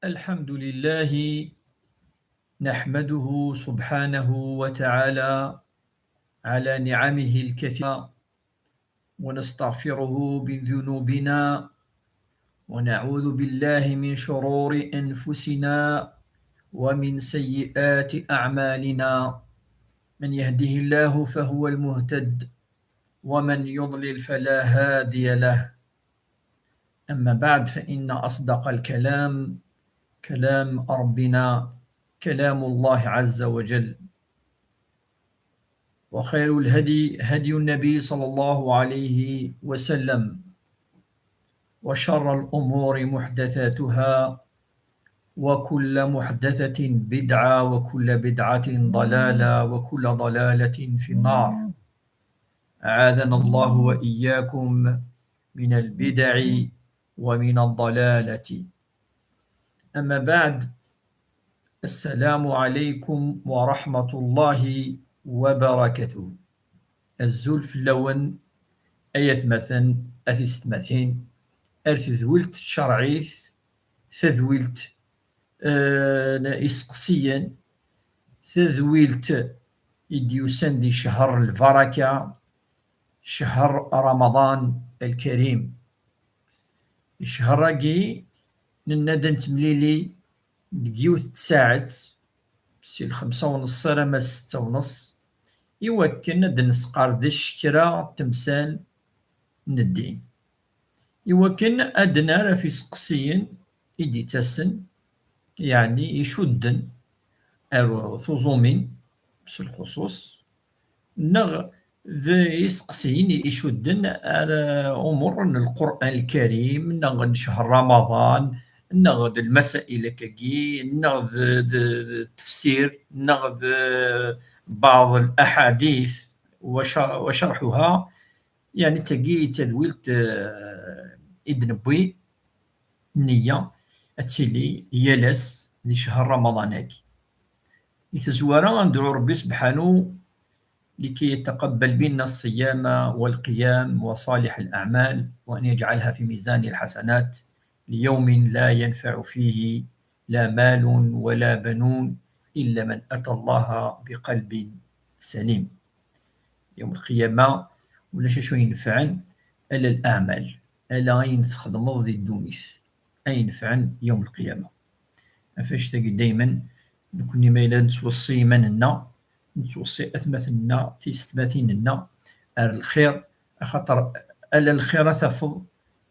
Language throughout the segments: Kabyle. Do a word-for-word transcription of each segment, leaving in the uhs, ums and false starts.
الحمد لله، نحمده سبحانه وتعالى على نعمه الكثيرة، ونستغفره من ذنوبنا، ونعوذ بالله من شرور أنفسنا ومن سيئات أعمالنا. من يهده الله فهو المهتد، ومن يضلل فلا هادي له. أما بعد، فإن أصدق الكلام كلام ربنا، كلام الله عز وجل، وخير الهدي هدي النبي صلى الله عليه وسلم، وشر الأمور محدثاتها، وكل محدثة بدعة، وكل بدعة ضلالة، وكل ضلالة في النار. أعاذنا الله وإياكم من البدع ومن الضلالة. أما بعد، السلام عليكم ورحمة الله وبركاته. Azul fell-awen, ay atmaten, a tisetmatin, ar tedwilt tcerɛit, tadwilt, eh, iseqsiyen, tadwilt i d-yusan di ccher lbaraka, ccher Ramaḍan lkarim. Ccher-agi, nenna-d ad nettemlili deg yiwet n tsaɛet, si lxemsa u nneṣ arama d ssetta u nneṣ, iwakken ad d-nesqerdec kra n temsal n ddin, iwakken ad d-nerr ɣef iseqsiyen i d-ittasen, yeɛni icudden ar tuẓumin s lxuṣuṣ, neɣ d iseqsiyen icudden ar umuṛ n Lqur'an Lkarim, neɣ n ccher Ramaḍan, neɣ d lmasail akkagi, neɣ d, d, d tefsir, neɣ d baɛḍ laḥadit wa ca-, wa cerḥuha. Yeɛni d tagi i d tadwilt, eh, i d-newwi nniya ad tili yal ass di ccher Ramaḍan-agi. Di tazwara, ad nedɛu Ṛebbi sebḥanu لكي يتقبل منا الصيام والقيام وصالح الأعمال، وأن يجعلها في ميزان الحسنات ليوم لا ينفع فيه لا مال ولا بنون إلا من أتى الله بقلب سليم. Yawm lqiyama, ulac acu yenfɛen ala leɛmal, ala ayen txedmeḍ di ddunit, ay yenfɛen yawm lqiyama. Ɣef annect-agi daymen, nekni ma yella nettweṣṣi iman-nneɣ, nettweṣṣi atmaten-nneɣ, tisetmatin-nneɣ ar lxir, axaṭer ala lxir ara tafeḍ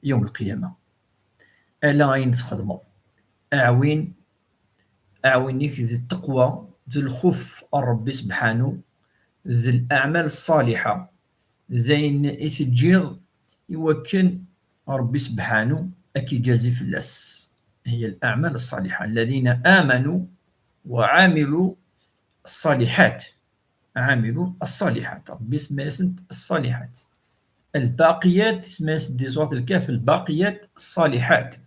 yawm lqiyama. Ala ayen txedmeḍ. Aɛwin, aɛwin-ik d ttaqwa, d lxuf n Ṛebbi sebḥanu, d leɛmal ṣṣaliḥa, d ayen i teǧǧiḍ i wakken Ṛebbi sebḥanu ad k-iǧazi fell-as. هي الأعمال الصالحة، الذين آمنوا وعملوا الصالحات. عملوا الصالحات، Ṛebbi isemma-yasent ṣṣaliḥat. Lbaqiyat, isemma-yasent di surat Lkahf lbaqiyat ṣṣaliḥat.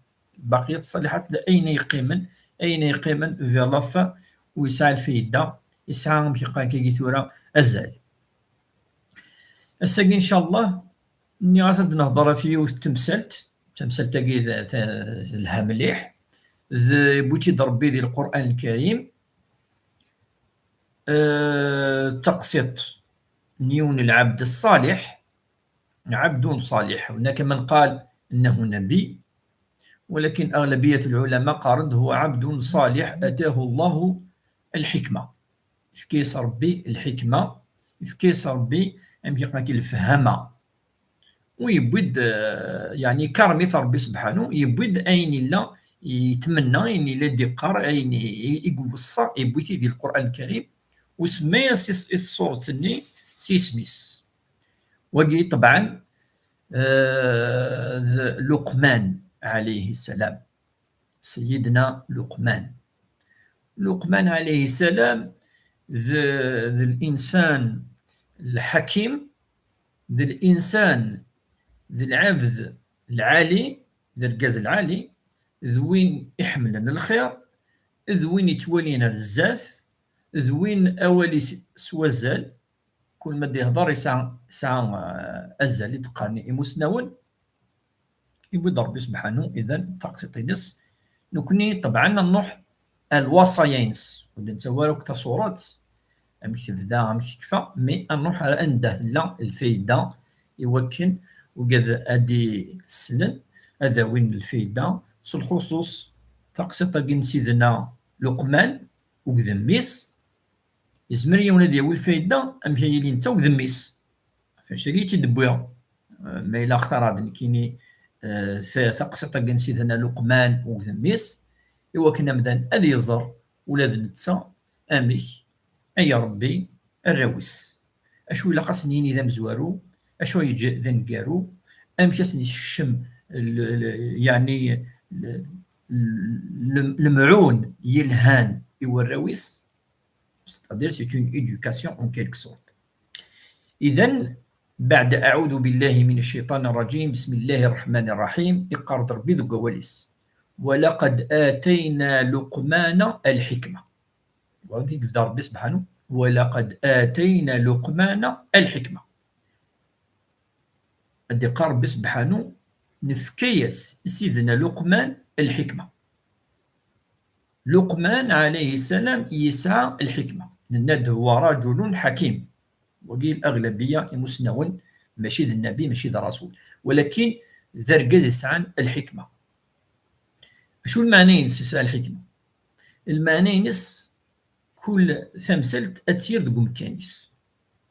Lbaqiyat ṣṣaliḥat, d ayen ay yeqqimen, ayen ay yeqqimen vers la fin, u yesɛa lfayda, yesɛa, amek yeqqar akkagi tura, azal. Ass-agi, ncallah, nniɣ-as ad nehder ɣef yiwet n temsalt, tamsalt-agi t-, t-, telha mliḥ, d, yewwi-tt-id Ṛebbi di Lqur'an Lkarim, eh, taqsiṭ n yiwen n lɛebd ṣṣaliḥ, عبد صالح. هناك من قال إنه نبي، ولكن أغلبية العلماء قالوا هو عبد صالح أتاه الله الحكمة. Yefka-yas Ṛebbi lḥikma, yefka-yas Ṛebbi, amek yeqqar-agi, lefhama. U yewwi-d, eh, yeɛni, kaṛmit Ṛebbi sebḥanu, yewwi-d ayen yella yetmenna, ayen yella d-iqqar, ayen i, i, i iweṣṣa, yewwi-t-id di Lqur'an Lkarim, u semma-yas i, i tṣuṛet-nni s yisem-is. Wagi, ṭebɛen, eh, d Luqman ɛalayhi ssalam. Sayyidna Luqman. Luqman ɛalayhi ssalam d, d linsan lḥakim, d linsan, d lɛebd lɛali, d argaz lɛali, d win iḥemmlen lxir, d win yettwalin ar zdat, d win awal-is s wazal, kul ma d-ihḍer yesɛa, yesɛa, eh, azal i d-qqaren imusnawen, yewwi-d Ṛebbi sebḥanu, idan, taqsiṭ-ines, Nekkni, ṭebɛen, ad nruḥ ar lwaṣaya-ines. Ur d-nettawi ara akk tasuret, amek tebda, amek tekfa, mais ad nruḥ ar anda tella lfayda, i wakken ugad ad d-slen, ad awin lfayda, s lxuṣuṣ taqsiṭ-agi n Sidna Luqman, ugdem-is, yezmer yiwen ad yawi lfayda, amek ay yili netta ugdem-is. Ɣef wannect-agi i tt-id-wwiɣ. Eh, ma yella xtareɣ-d nekkini, eh, s-, taqsiṭ-agi n Sidna Luqman, ugdem-is, i wakken amdan ad iẓer ula d netta amek ay iṛebbi arraw-is. Acu ilaq ad sen-yini d amezwaru, acu ay yeǧǧa d aneggaru, amek ad sen-yessekcem l-, l-, yeɛni l-, l-, lemɛun yelhan i warraw-is, c'est-à-dire c'est une éducation en quelque sorte. إذن بعد أعوذ بالله من الشيطان الرجيم، بسم الله الرحمن الرحيم، iqqar-d Ṛebbi deg wawal-is: ولقد آتينا لقمان الحكمة. Ṛebbi yebda Ṛebbi subḥanu: ولقد آتينا لقمان الحكمة. Ad iqqar Ṛebbi subḥanu: nefka-yas i Sidna Luqman lḥikma. Luqman, ɛalayhi ssalam, yesɛa lḥikma. Nenna-d: هو رجل حكيم. Wagi, l'aɣlabiya imusnawen, mačči d nnabi, mačči d rasul. Walakin d argaz yesɛan lḥikma. Acu lmeɛna-ines yesɛa lḥikma? Lmeɛna-ines, kul tamsalt ad tt-yerr deg umkan-is.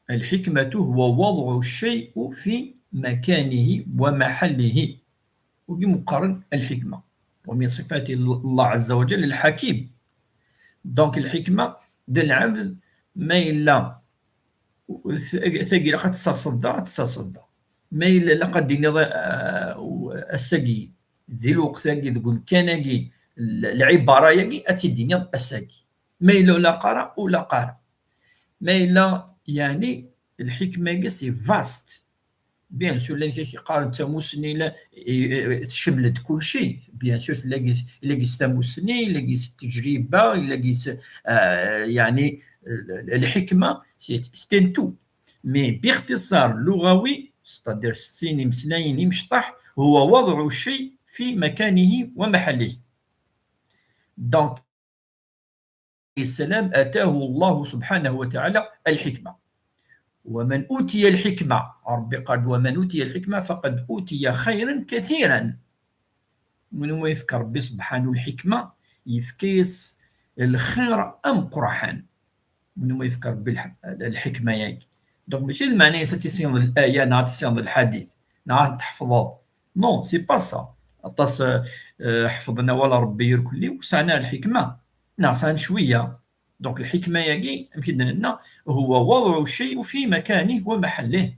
الحكمة هو وضع الشيء في مكانه ومحله. Wagi meqqaren lḥikma. ومن صفات الله عز وجل الحكيم. Donc lḥikma d lɛebd ma yella tagi ilaq ad tesserseḍ da, ad tesserseḍ da. Ma yella ilaq ad d-tiniḍ, ah, ass-agi, di lweqt-agi, deg umkan-agi, l-, lɛibara-agi, ad tt-id-tiniḍ ass-agi. Ma yella ulaqara, ulaqara. Ma yella, yeɛni, lḥikma-agi, c'est vaste. Bien sûr, llan kra yeqqaren d tamussni, la, i, i, tcemmel-d kulci. Bien sûr, tella gis, illa gis tamussni, illa gis ttejriba, illa gis, ah, yeɛni, l-, lḥikma, c'est, c'est un tout. Mais باختصار لغوي, c'est-à-dire s sin imeslayen imecṭaḥ, هو وضع الشيء في مكانه ومحله. Donc, السلام آتاه الله سبحانه وتعالى الحكمة. ومن أوتي الحكمة، ربي قال: ومن أوتي الحكمة فقد أوتي خيرا كثيرا. Win umi yefka Ṛebbi subḥanu lḥikma, yefka-yas lxir ameqqran. Win umi yefka Ṛebbi lḥ-, lḥikma-yagi. Donc, mačči d lmeɛna-is ad tissineḍ laya, neɣ ad tissineḍ lḥadit, neɣ ad tḥefḍeḍ. Non, c'est pas ça. Aṭas, euh, ḥefḍen awal n Ṛebbi irkelli, ur sɛan ara lḥikma. Neɣ sɛan cwiya. Donc, lḥikma-yagi, amek i d-nenna, هو وضع الشيء في مكانه ومحله.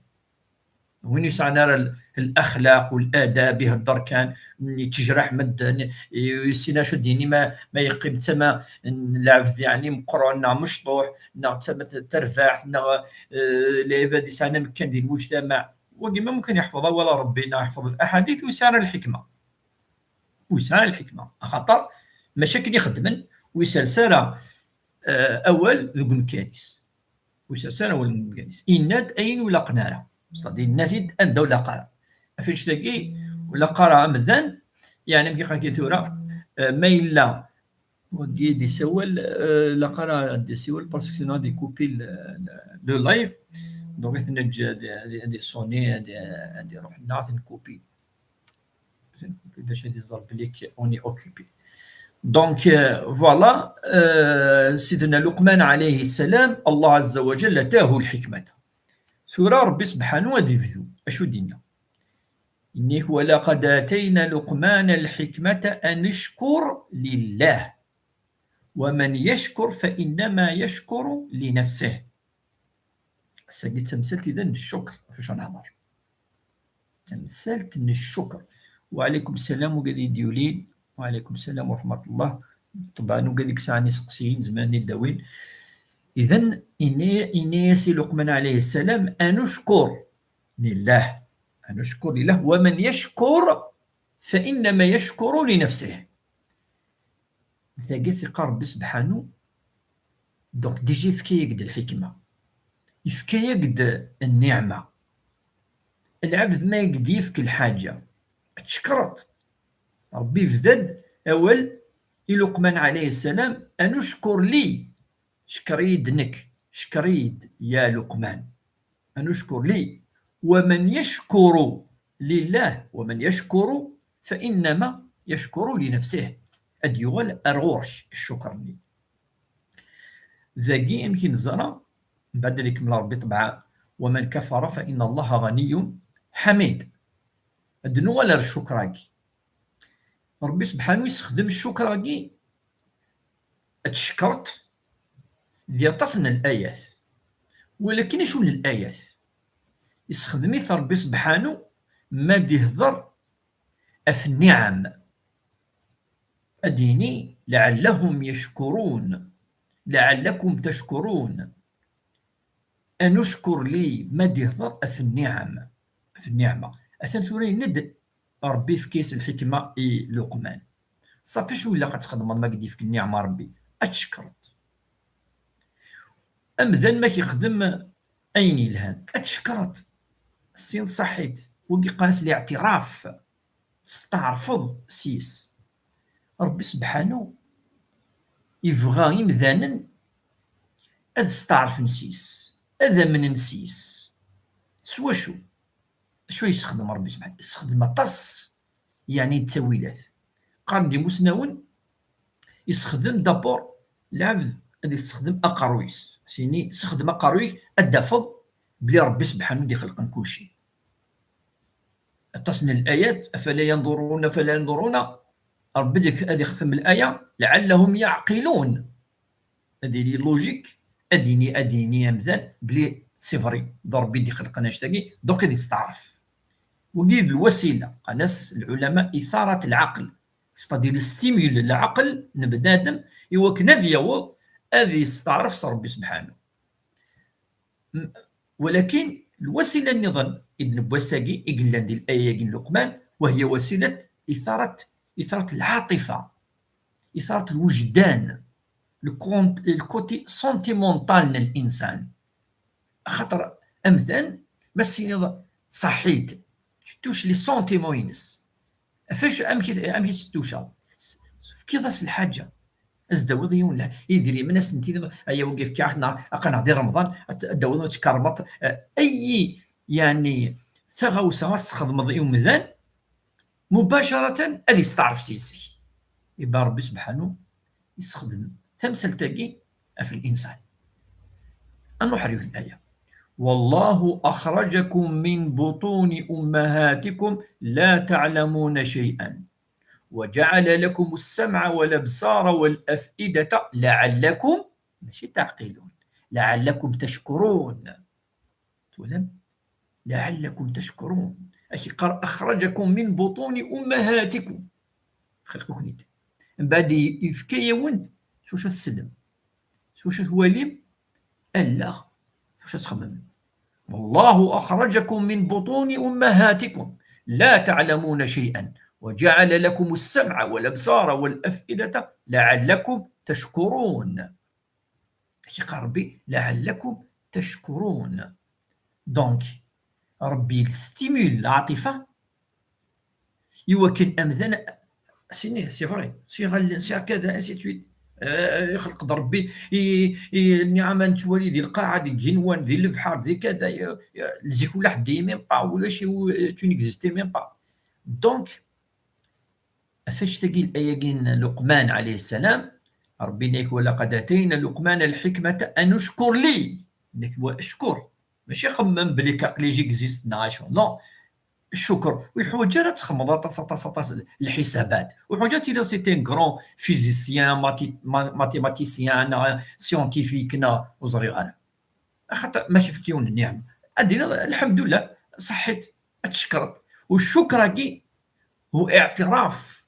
Win ur yesɛan ara l-, laxlaq u ladab, ihedder kan, yettejraḥ medden, ur yessin acu d-yini ma, ma yeqqim d tama n lɛebd, yeɛni, meqqren neɣ mecṭuḥ, neɣ d tama n terbaɛt, neɣ, eh, lɛibad yesɛan amekkan di lmujtamaɛ. Wagi ma mumkin yeḥfeḍ awal n Ṛebbi neɣ yeḥfeḍ laḥadit, ur yesɛi ara lḥikma. Ur yesɛi ara lḥikma. Axaṭer mačči akken i xeddmen, ur yesres ara, eh, awal deg umkan-is. Ur yesres ara awal deg umkan-is. Yenna-d ayen ur ilaqen ara. C'est-à-dire, yenna-t-id anda ur ilaq ara. Ɣef wannect-agi, ur ilaq ara amdan, yeɛni, amek i qqaren tura, eh, ma yella wagi d isawal, eh, ilaq ara ad d-isiwel, parce que sinon ad ikupi le, le, le live. Donc, ad t-neǧǧ ad, ad, ad isoni, ad, ad iruḥ, neɣ ad t-nkupi. Bac ad iẓer belli on est occupé. Donc, euh, voilà, euh, Sidna Luqman alayhi salam, Allah azza wa jalla atahu lḥikmata. Tura Ṛebbi subḥanu ad ibdu. Acu d-yenna? Inna-k: ولقد آتينا لقمان الحكمة أن اشكر لله ومن يشكر فإنما يشكر لنفسه. Ass-agi d tamsalt i d n ccukr, ɣef wacu nehḍer. Tamsalt n ccukr. Wa ɛlaykum ssalam, ugad i d-yulin. Wa ɛlaykum ssalam wa ṛeḥmatullah. Ṭebɛen, ugad i yesɛan iseqsiyen, zemren ad d-awin. Idan, ini-, ini-as i Luqman alayhi ssalam, أن اشكر لله. أن اشكر لله، ومن يشكر فإنما يشكر لنفسه. Tagi s-iqqar Ṛebbi subḥanu, donc déjà yefka-yak-d lḥikma, yefka-yak-d nniɛma. Lɛebd ma i k-d-yefk lḥaǧa, tcekkreḍ. Ṛebbi yebda-d awal i Luqman alayhi ssalam, anuckur li, ckeṛ-iyi-d nekk, ckeṛ-iyi-d ya Luqman, anuckur li, wa man yackur lillah, wa man yackur fa innama yackur li nafsih, ad yuɣal ar ɣur-k ccukr-nni. Dagi amek i neẓra, mbeɛd ad ikemmel Ṛebbi ṭṭbeɛ, wa man kafara fa inna Allaha ɣaniyyun ḥamid. Ad nuɣal ar ccukr-agi. Ṛebbi sebḥanu yessexdem ccukr-agi, ad tcekkreḍ, di aṭas n layat. Walakin acu n layat? Yessexdem-it Ṛebbi sebḥanu ma d-ihder ɣef nniɛam. Ad yini, لعلهم يشكرون، لعلكم تشكرون. Anuckur li ma d-ihder ɣef nniɛam, ɣef nniɛma. Atan tura yenna-d Ṛebbi yefka-yas lḥikma i Luqman. Ṣafi, acu ilaq ad txedmeḍ ma k-d-yefk nniɛma Ṛebbi? Ad tcekkreḍ. Amdan ma k-ixdem ayen yelhan, ad tcekkreḍ. Sin ṣaḥit, wagi qqaren-as liɛtiraf. Testeɛrfeḍ s-yes. Ṛebbi sebḥanu yebɣa imdanen ad steɛrfen s-yes, ad amnen s-yes. S wacu? Acu ay yessexdem Ṛebbi sebḥanu? Yessexdem aṭas, yeɛni, n ttawilat. Qqaren-d imusnawen, yessexdem d'abord lɛebd ad yessexdem aqerruy-is. Sini, sexdem aqerruy-ik, ad d-tafeḍ belli Ṛebbi sebḥanu d-ixelqen kulci. Aṭas n layat, afala yanḍuruna, afala yanḍuruna. Ṛebbi ad ixtem laya, لعلهم يعقلون. Ad yili logique, ad yini, ad yini amdan belli c'est vrai, d Ṛebbi d-ixelqen annect-agi, donc ad yesteɛref. Wagi d lwasila, qqaren-as lɛulama إثارة العقل, c'est-à-dire yestimule lɛeql n bnadem i wakken ad yaweḍ ad yesteɛref s Ṛebbi sebḥanu. M-, walakin lwasila nniḍen i d-newwi ass-agi, i yellan di laya-agi n Luqman, وهي وسيلة إثارة، إثارة العاطفة، إثارة الوجدان، le con-, le côté sentimental n linsan. Axaṭer amdan, ma s-tiniḍ ṣaḥit, tu touches les sentiments-ines. Ɣef wacu, amek i, amek i tt-tucaḍ? Tefkiḍ-as lḥaǧa. Ad s-d-tawiḍ yiwen la-, idrimen, ad s-tiniḍ, aya wagi fkiɣ-ak-t, neɣ aql-aneɣ di Remḍan, ad t-, ad d-tawiḍ ad tkermeḍ, eh, ay, yeɛni, taɣawsa ad s-txedmeḍ i umdan, mubacaratan ad yesteɛref s yes-k. Iban Ṛebbi sebḥanu yessexdem tamsalt-agi ɣef linsan. Ad nruḥ ar yiwet n laya. والله أخرجكم من بطون أمهاتكم لا تعلمون شيئا وجعل لكم السمع والأبصار والأفئدة لعلكم، ماشي تعقلون، لعلكم تشكرون. Twalam? لعلكم تشكرون. Ad k-yeqqar أخرجكم من بطون أمهاتكم. Xelq-iken-id. Mbeɛd yefka-yawen-d s wacu ad tessnem, s wacu ad twalim, allaɣ, s wacu ad txemmem. والله أخرجكم من بطون أمهاتكم لا تعلمون شيئا وجعل لكم السمع والأبصار والأفئدة لعلكم تشكرون. Ad k-yeqqar Ṛebbi لعلكم تشكرون. Donc, Ṛebbi yestimule lɛaṭifa, iwakken amdan, sini, c'est vrai, sɛiɣ allen, sɛiɣ kada, ainsi de suite. Eh, ixleq-d Ṛebbi i, i nniɛam nettwali di lqaɛa, di yigenwan, di lebḥer, di kada, eh, eh, zik ula ḥedd même pas, ulac, eh, tu n'existais même pas. Donc, ɣef wannect-agi, laya-agi n Luqman alayhi ssalam, Ṛebbi yenna-ak: ولقد آتينا لقمان الحكمة أن اشكر لي. Yenna-ak wa eckur. Mačči xemmem belli aql-i j'existe neɣ acu. Non. Ccukr, ur yeḥwaǧ ara ad txemmeḍ aṭas, aṭas, aṭas n lḥisabat. Ur yeḥwaǧ ad tiliḍ c'est un grand physicien, mati-, ma-, mathématicien, neɣ scientifique, neɣ ur ẓriɣ ara. Axaṭer ma k-yefk yiwen n nniɛma, ad d-tiniḍ: الحمد لله, ṣaḥit, ad tcekkreḍ. U ccukr-agi هو اعتراف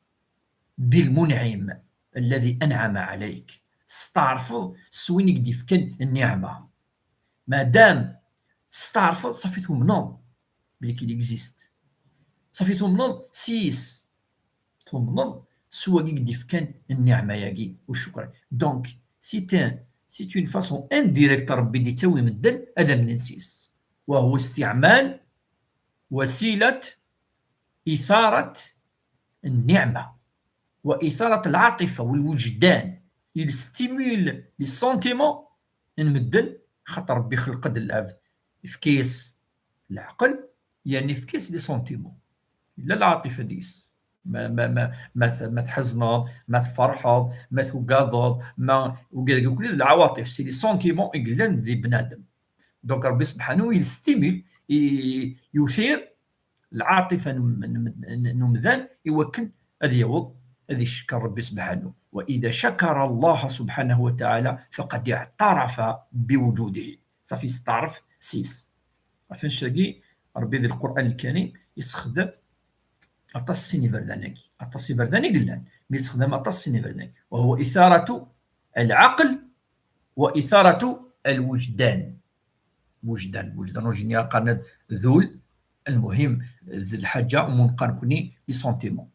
بالمنعم الذي أنعم عليك. Testeɛrfeḍ s win i k-d-yefkan nniɛma. Madam testeɛrfeḍ, ṣafi tumneḍ belli qu'il existe. Ṣafi tumneḍ s yes. Tumneḍ s wagi i k-d-yefkan nniɛma-agi, u ccukr. Donc, c'est un, c'est une façon indirecte Ṛebbi d-yettawi medden ad amnen s yes. وهو استعمال وسيلة إثارة النعمة. وإثارة العاطفة والوجدان، il stimule les sentiments n medden, xaṭer Ṛebbi xleq-d lɛebd, yefka-yas leɛqel, yerna yefka-yas les sentiments. Yella lɛaṭifa deg-s. Ma, ma, ma, ma, t- ma tḥezneḍ, ma tferḥeḍ, ma tugadeḍ, ma, ugad-agi akk d lɛawaṭif, c'est les sentiments i yellan di bnadem. Donc Ṛebbi subḥanahu il stimule, i-, yutir lɛaṭifa n, n, n, n umdan i wakken ad yaweḍ ad icekkeṛ Ṛebbi subḥanahu. وإذا شكر الله سبحانه وتعالى فقد اعترف بوجوده. Ṣafi, yesteɛṛef s-is. Ɣef annect-agi, Ṛebbi di Lqur'an Lkarim yessexdam aṭas sin iberdan-agi. Aṭas iberdan i yellan, mi yessexdam aṭas sin iberdan-agi. وهو إثارة العقل وإثارة الوجدان. Wejdan, wejdan, ur jini qqaren d ul, المهم, d lḥaǧa umi neqqar nekni les sentiments.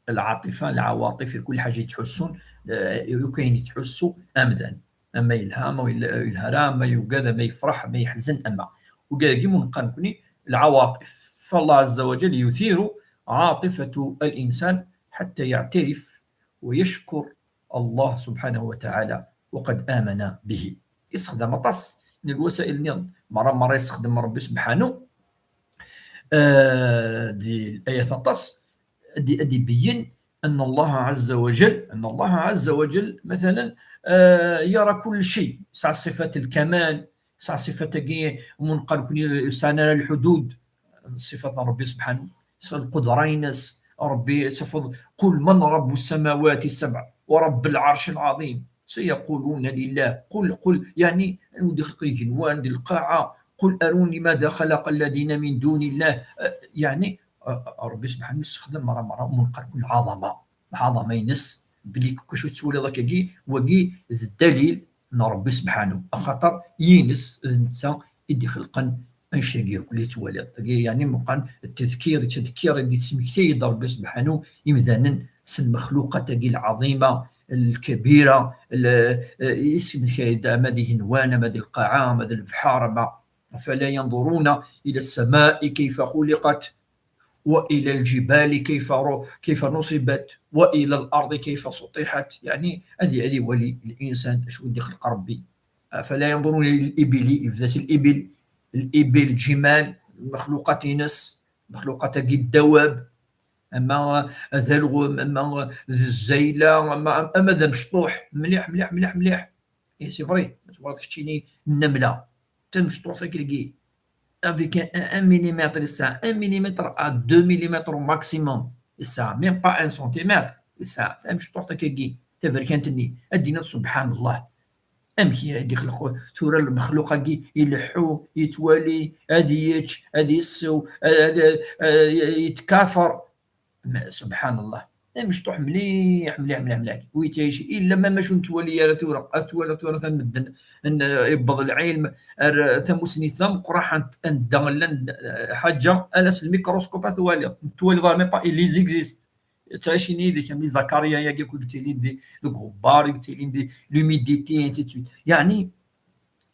Lɛaṭifa, lɛawaṭif, kul ḥaǧa yettḥussun, eh, akk ayen yettḥussu amdan. Ama yelha, ama yel-, yelha ara, ama yugad, ama yefṛeḥ, ama yeḥzen, ama. Ugad-agi umi neqqar nekni lɛawaṭif. فالله عز وجل يثير عاطفة الإنسان حتى يعترف ويشكر الله سبحانه وتعالى وقد آمن به. Yessexdam aṭas n lwasa'il-nni, merra, merra yessexdam Ṛebbi subḥanahu, eh, di layat aṭas, ad d-, ad d-ibeyyen أن الله عز وجل، أن الله عز وجل مثلًا, eh, يرى كل شيء, yesɛa ṣifat lkamal, yesɛa ṣifat-agi umi neqqar nekni ur sɛin ara lḥudud, ṣifat n Ṛebbi subḥanahu, lqudra-ines, Ṛebbi, tafeḍ, قل من رب السماوات السبع ورب العرش العظيم سيقولون لله. قل، قل, yeɛni, anwa i d-ixleq igenwan d lqaɛa? قل أروني ماذا خلق الذين من دون الله. Eh, yeɛni, eh, Ṛebbi subḥanahu yessexdam merra, merra umi neqqar nekni lɛaḍama, lɛaḍama-ines, belli kul acu tettwaliḍ akkagi, wagi d ddalil n Ṛebbi subḥanahu, axaṭer ines, d netta i d-ixelqen annect-agi akk i tettwaliḍ. Tagi, yeɛni, meqqar tedkir, yettdekkir, i d-yesmektay-d Ṛebbi subḥanahu imdanen s lmexluqat-agi lɛaḍima, lkabira, l-, eh, yesmektay-d ama d igenwan, ama d lqaɛa, ama d lebḥer, ama أفلا ينظرون إلى السماء كيف خلقت وإلى الجبال كيف ر-، كيف نصبت وإلى الأرض كيف سطحت. Yeɛni, ad i-, ad iwali linsan acu i d-ixleq Ṛebbi. أفلا ينظرون إلى الإبل, yebda s libil, libil, lǧimal, lmexluqat-ines, lmexluqat-agi ddawab, ama d alɣem, ama d zzayla, ama, ama d amecṭuḥ, mliḥ, mliḥ, mliḥ, mliḥ. Eh, c'est vrai, ma tebɣiḍ keččini nnamla, d tamecṭuḥt akkagi, avec un, un, un millimètre, yesɛa un millimètre à deux millimètres au maximum, yesɛa même pas un centimètre, yesɛa tamecṭuḥt akkagi, taberkant-nni, ad d-tiniḍ subḥan Allah. Amek i d-ixleq tura lmexluq-agi, ileḥḥu, yettwali, ad yečč, ad yessew, ad, ad, ad, ad yetkafer. Ma, subḥan Allah. Amecṭuḥ mliḥ, mliḥ, mliḥ, mliḥ. Wi yettɛicin, illa ma macu nettwali ara tura, ad twaliḍ tura atan medden, n-, yewweḍ lɛilm ar tamusni tameqqrant anda llan, eh, ḥaǧa, ala s lmikruskop ad twaliḍ. Twaliḍ même pas, ils existent. Ttɛicin yid-k, am Zakaria-agi akk i yettilin di, deg uɣebbar, i yettilin di l'humidité, ainsi de suite. Yeɛni,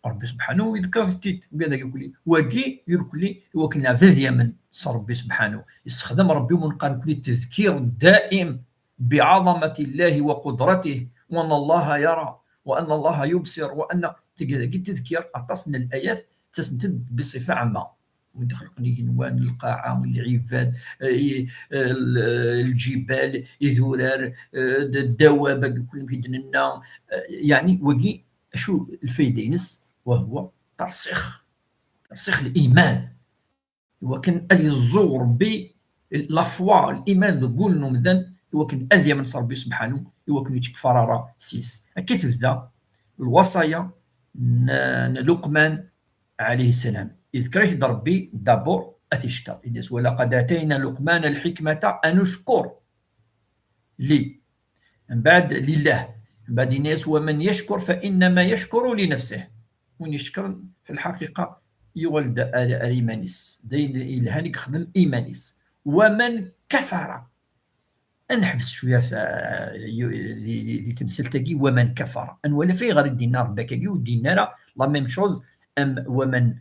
Ṛebbi subḥanahu yeḍker-it-id, wagi irkelli, wagi irkelli i wakken lɛebd ad yamen s Ṛebbi subḥanahu. Yessexdam Ṛebbi umi neqqar nekni التذكير الدائم بعظمة الله وقدرته، وأن الله يرى، وأن الله يبصر، وأن, tagi, tagi tedkir, aṭas n layat ttasent-d بصفة عامة. Wid ixelqen igenwan, lqaɛa, lɛibad, eh, i, eh, l-, lǧibal, idurar, eh, d-, ddawab, agi kulli amek i d-nenna, eh, yeɛni, wagi, acu lfayda-ines? وهو ترسيخ, ترسيخ الإيمان. Iwakken ad yeẓẓu Ṛebbi la foi, liman deg wul n umdan, iwakken ad yamen s Ṛebbi subḥanahu, iwakken ur yettkeffer ara s-is. Akka i tebda lwaṣaya n, n Luqman alayhi ssalam. Yedker-it-id Ṛebbi d'abord ad t-icekkeṛ. Yenna-yas, ولقد آتينا لقمان الحكمة أن اشكر لي. Mbeɛd, لله. Mbeɛd yenna-yas, ومن يشكر فإنما يشكر لنفسه. Win icekkren, fi lḥaqiqa, yuɣal-d ar, ar iman-is. D ayen yelhan i yexdem iman-is. ومن كفر. Ad neḥbes cwiya f-, di, di, di temsalt-agi, ومن كفر. Ad nwali ɣef ayɣer i d-yenna Ṛebbi akkagi, ur d-yenna ara la même chose am ومن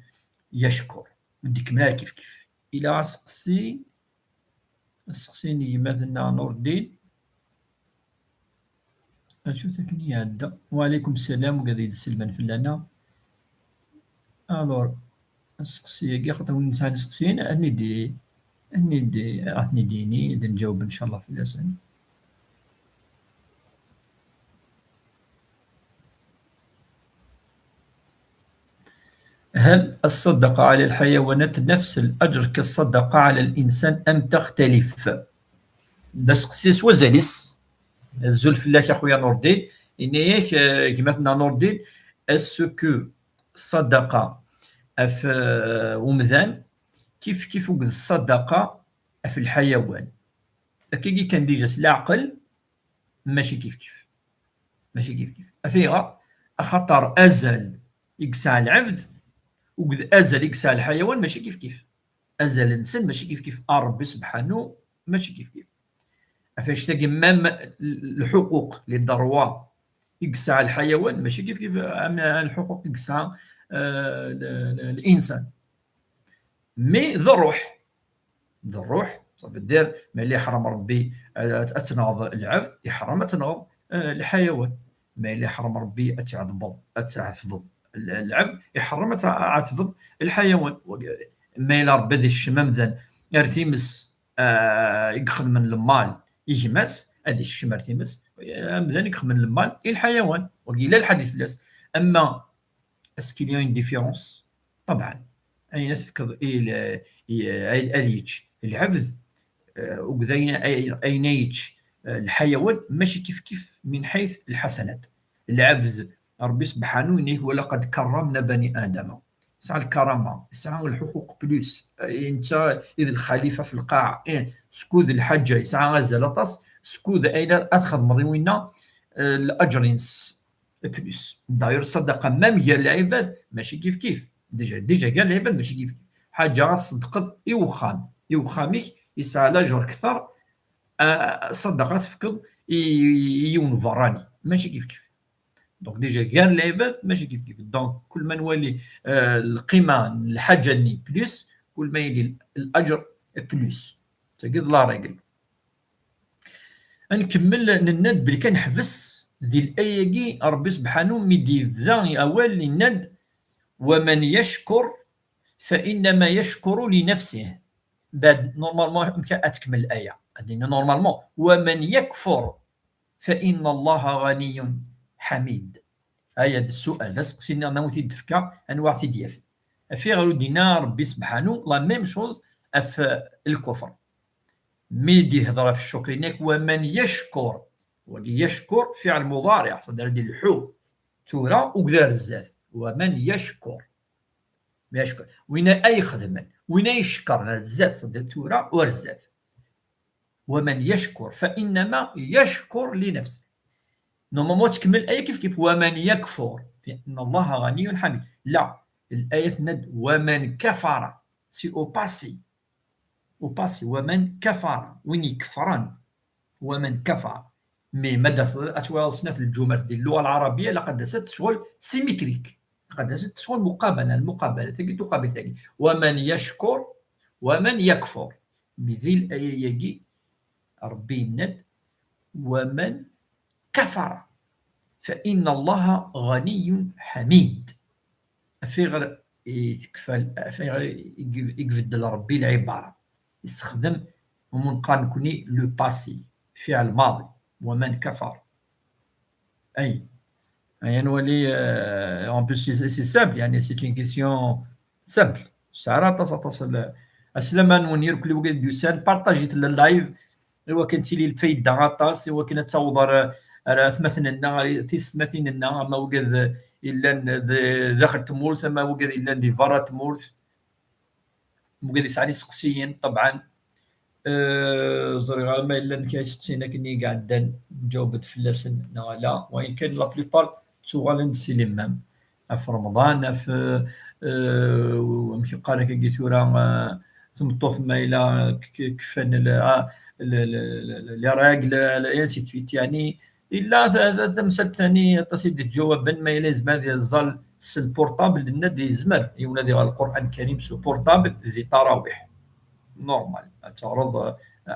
يشكر. Ur d-ikemmel ara kif kif. Ila aseqsi, aseqsi n gma-tneɣ Nurdin. Acu takken iɛedda. Wa ɛlaykum ssalam, ugad i d-selman fell-aneɣ. Alors, asteqsi-agi, xaṭer win yesɛan isteqsiyen, ad ten-id-, ad ten-id-, ad ten-id-yini, ad nǧaweb, ncallah, fell-asen. هل الصدقة على الحيوانات نفس الأجر كالصدقة على الإنسان أم تختلف؟ D asteqsi s wazal-is. Azul fell-ak a xuya Nurdin. Yenna-yak, eh, gma-tneɣ Nurdin, est-ce que ṣṣadaqa ɣef, eh, umdan kif kif akked ṣṣadaqa ɣef lḥayawan? Akkagi kan déjà s leɛqel, mačči kif kif. Mačči kif kif. Af ayɣer? Axaṭer azal i yesɛa lɛebd akked azal i yesɛa lḥayawan mačči kif kif. Azal-nsen mačči kif kif. A Ṛebbi sebḥanu mačči kif kif. Af anect-agi, même lḥuquq, les droits, i yesɛa lḥayawan mačči kif kif am lḥuquq i yesɛa, euh, l-, l-, l'insan. Mais d ṛṛuḥ. D ṛṛuḥ, ça veut dire, ma yella iḥrem Ṛebbi ad, ad tenɣeḍ lɛebd, iḥrem ad tenɣeḍ, eh, lḥayawan. Ma yella iḥrem Ṛebbi ad tɛeḍbeḍ, ad tɛetbeḍ l-, lɛebd, iḥrem ad tɛetbeḍ lḥayawan. Ma yella Ṛebbi ad isekcem amdan ar times, eh, i ixedmen lmal i gma-s, ad isekcem ar times, amdan i ixedmen lmal i lḥayawan. Wagi yella lḥadit fell-as. Ama est-ce qu'il y a une différence? Ṭebɛen, ayen ad tefkeḍ i l-, i, ad, ad yečč lɛebd, eh, akked ayen, ay-, ayen ay yečč, eh, lḥayawan, mačči kif kif min ḥayt lḥasanat. Lɛebd, Ṛebbi sebḥanu yenna-yak: "Wa laqad karramna bani Adama." Yesɛa lkarama, yesɛa lḥuquq plus, eh, netta i d lxalifa fi lqaɛa, eh, skud lḥaǧa yesɛa azal aṭas, skud ayen ad txedmeḍ i winna, eh, laǧer-ines. Plus. D'ailleurs, ṣṣadaqa, même gar lɛibad, mačči kif kif. Déjà, déjà, gar lɛibad, mačči kif kif. Ḥaǧa ad tṣeddqeḍ i wexxam, i wexxam-ik, yesɛa laǧer kter, ah, ṣṣadaqa tefkeḍ i, i yiwen berrani, mačči kif kif. Donc, déjà, gar lɛibad, mačči kif kif. Donc, kul ma nwali, euh, lqima n lḥaǧa-nni plus, kul ma yili laǧer plus. Tagi d la règle. Ad nkemmel, nenna-d belli kan neḥbes di laya-agi, Ṛebbi sebḥanu mi d-yebda awal, yenna-d: "Wa man yackur fa innama yackur li nafsih." Bad, normalement, amek ad tkemmel laya? Ad yenna normalement: "Wa man yakfur fa inna Allaha ɣaniyyun ḥamid." Aya d ssual, d aseqsi-nni, anwa i t-id-tefka, anwa i t-id-yaf? Af ayɣer ur d-yenna Ṛebbi sebḥanu la même chose ɣef, euh, lkufr? Mi d-ihder ɣef ccukur, yenna-k: "Wa man yackur." Wagi yackur, fiɛl muḍariɛ, ṣadir ad d-ilḥu tura akked ar zdat. "Wa man yackur." Yackur. Win ay ixedmen, win ay icekkren ar zdat, ṣadir tura u ar zdat. "Wa man yackur fa innama yackur li nafsih." Normalement tkemmel laya kif kif: "Wa man yakfur fa inna Allaha ɣaniyyun ḥamid." La, laya tenna-d: "Wa man kafara." C'est au passé. Au passé, "Wa man kafara", win ikefren. "Wa man kafara." Mais ma d-as-, ad twaliḍ snat lǧumal di lluɣa lɛarabiya, ilaq ad d-tasent ccɣel symétrique. Ilaq ad d-tasent ccɣel muqabala, lmuqabala, tagi tuqabil tagi. "Wa man yackur, wa man yakfur." Mais di laya-agi, Ṛebbi yenna-d: "Wa man kafara fa inna Allaha ɣaniyyun ḥamid." Af ayɣer i tekfa, af ayɣer i, i ibeddel Ṛebbi lɛibara? Yessexdem, umi neqqar nekni, le passé, fiɛel maḍi: "Wa man kafar." Ay, ay, ad nwali, euh, en plus, c'est, c'est simple, yani, c'est une question simple. Tesɛa aṭas, aṭas n, aslama-nwen irkelli wigad d-yusan, partagit le live, i wakken tili lfayda aṭas, i wakken ad taweḍ ar, ar atmaten-nneɣ, ar tiyessetmatin-nneɣ, ama wigad yellan d, daxel tmurt, ama wigad yellan di berra tmurt. Wigad yesɛan iseqsiyen, ṭebɛen. Euh, ẓriɣ ara ma yellan kra iseqsiyen akken i iɛeddan, nǧaweb-d fell-asen neɣ ala. Wayen kan, la plupart ttuɣalen-d si les mêmes. Ɣef Remḍan, ɣef, euh, amek i qqaren akkagi tura, euh, tmeṭṭut ma yella k-, k-, kfan l-, ah, l-, l-, l-, les règles, et ainsi de suite. Yani, illa ta-, ta-, tamsalt tani aṭas i d-yettjawaben, ma yella yezmer ad yeẓẓal s lpurṭabl, nenna-d yezmer yiwen ad iɣer Lqur'an Karim s upurṭabl di tarawiḥ. Normal. Ad teɣreḍ, euh,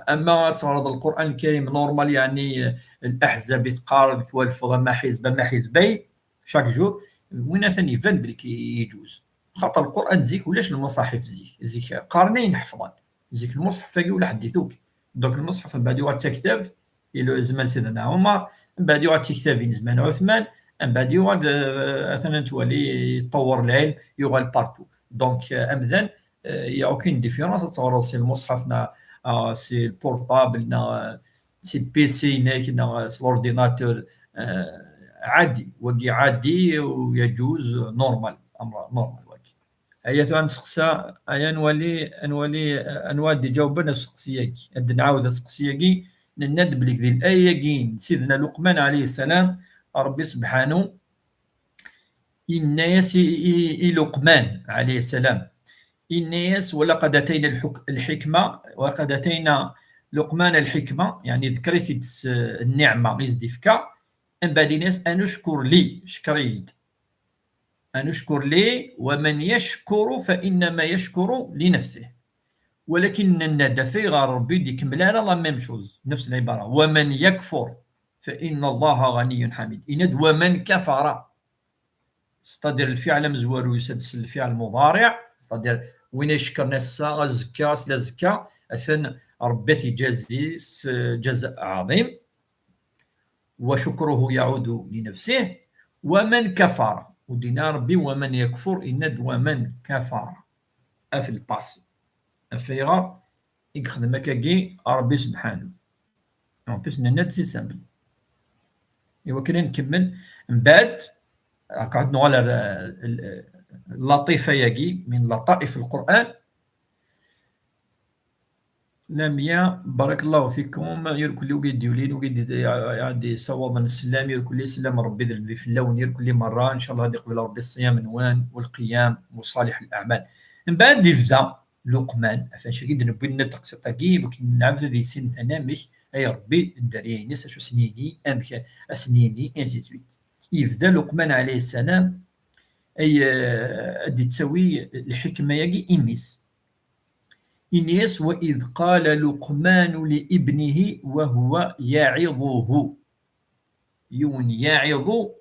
Ama ad teɣreḍ Lqur'an Lkarim normal, yeɛni, eh, Leḥzab i teqqareḍ, twalfeḍ ama ḥizb, ama ḥizbayn, chaque jour, win atan iban belli yeǧuz. Xaṭer Lqur'an zik ulac lmuṣaḥif zik. Zik qqaren ayen ḥefḍen. Zik lmuṣḥef-agi ula ḥedd itug. Donc lmuṣḥef mbeɛd yuɣal d taktabt, ilzem Sidna Ɛumar, mbeɛd yuɣal d tiktabin Sidna Ɛuthman, mbeɛd yuɣal d, eh, atan nettwali, yeṭṭewwer lɛilm, yuɣal partout. Donc, eh, amdan, eh, y a aucune différence ad teɣreḍ si lmuṣḥef neɣ, ah, si lpurṭabl neɣ, eh, si lPC-inek neɣ s l'ordinateur, eh, ɛadi. Wagi ɛadi u yeǧuz, normal, amr normal wagi. Aya tura nesteqsa, aya nwali, nwali, eh, anwa ad d-iǧawben aseqsi-agi. Ad d-nɛawed aseqsi-agi, nenna-d belli di laya-agi n Sidna Luqman ɛalayhi ssalam, Ṛebbi sebḥanu, yenna-yas i, i, i Luqman ɛalayhi ssalam, yenna-yas: "Wa laqad atayna lḥuk-, lḥikma, wa laqad atayna Luqman lḥikma", yeɛni ḍekker-it-id s, eh, nniɛma i s-d-ifka, mbeɛd yenna-yas: "Anuckur li", cekkeṛ-iyi-d. "Anuckur li, wa man yackur fa innama yackur li nafsih." Walakin nenna-d afay ɣer Ṛebbi d-ikemmel ara la même chose, nefs lɛibara: "Wa man yakfur fa inna Allaha ɣaniyyun ḥamid." Yenna-d: "Wa man kafara." C'est-à-dire lfiɛl amezwaru yusa-d s lfiɛl muḍariɛ, c'est-à-dire win ay icekkren ass-a, azekka, aslazekka, atan Ṛebbi ad t-ijazi s lǧaza ɛaḍim. "Wa cukruhu yaɛudu li nafsih, wa man kafara." Ur d-yenna Ṛebbi "wa man yakfur", yenna-d "wa man kafara". Af le passé. Af ayɣer i yexdem akkagi Ṛebbi subḥanu. En plus, nenna-d si simple. Iwakken ad nkemmel, mbeɛd, ad nuɣal ar, eh, l-, eh, laṭifa-yagi, min laṭaif Lqur'an. Lamia, barakallahu fikum, irkelli wigi d-yulin, wigi d-, ad d-yessawaḍen sslam, irkelli sslam Ṛebbi d Ṛebbi fell-awen, irkelli merra, ncallah ad iqbel Ṛebbi ṣṣyam-nwen, u lqiyam, u ṣaliḥ l-aɛmal. Mbeɛd ibda Luqman, ɣef wacu i d-newwi nna taqsiṭ-agi, wakken lɛebd ad yissin anamek, ay Ṛebbi, dderya-ines, acu s-nini, amek a s-nini, ainsi de suite. Yebda Luqman ɛalayhi ssalam, ay, eh, ad d-ittawi lḥikma-yagi i mmi-s. Ini-as: "Wa id qala Luqmanu li ibnihi wa huwa ya'iḍuhu." Yiwen ya'iḍu,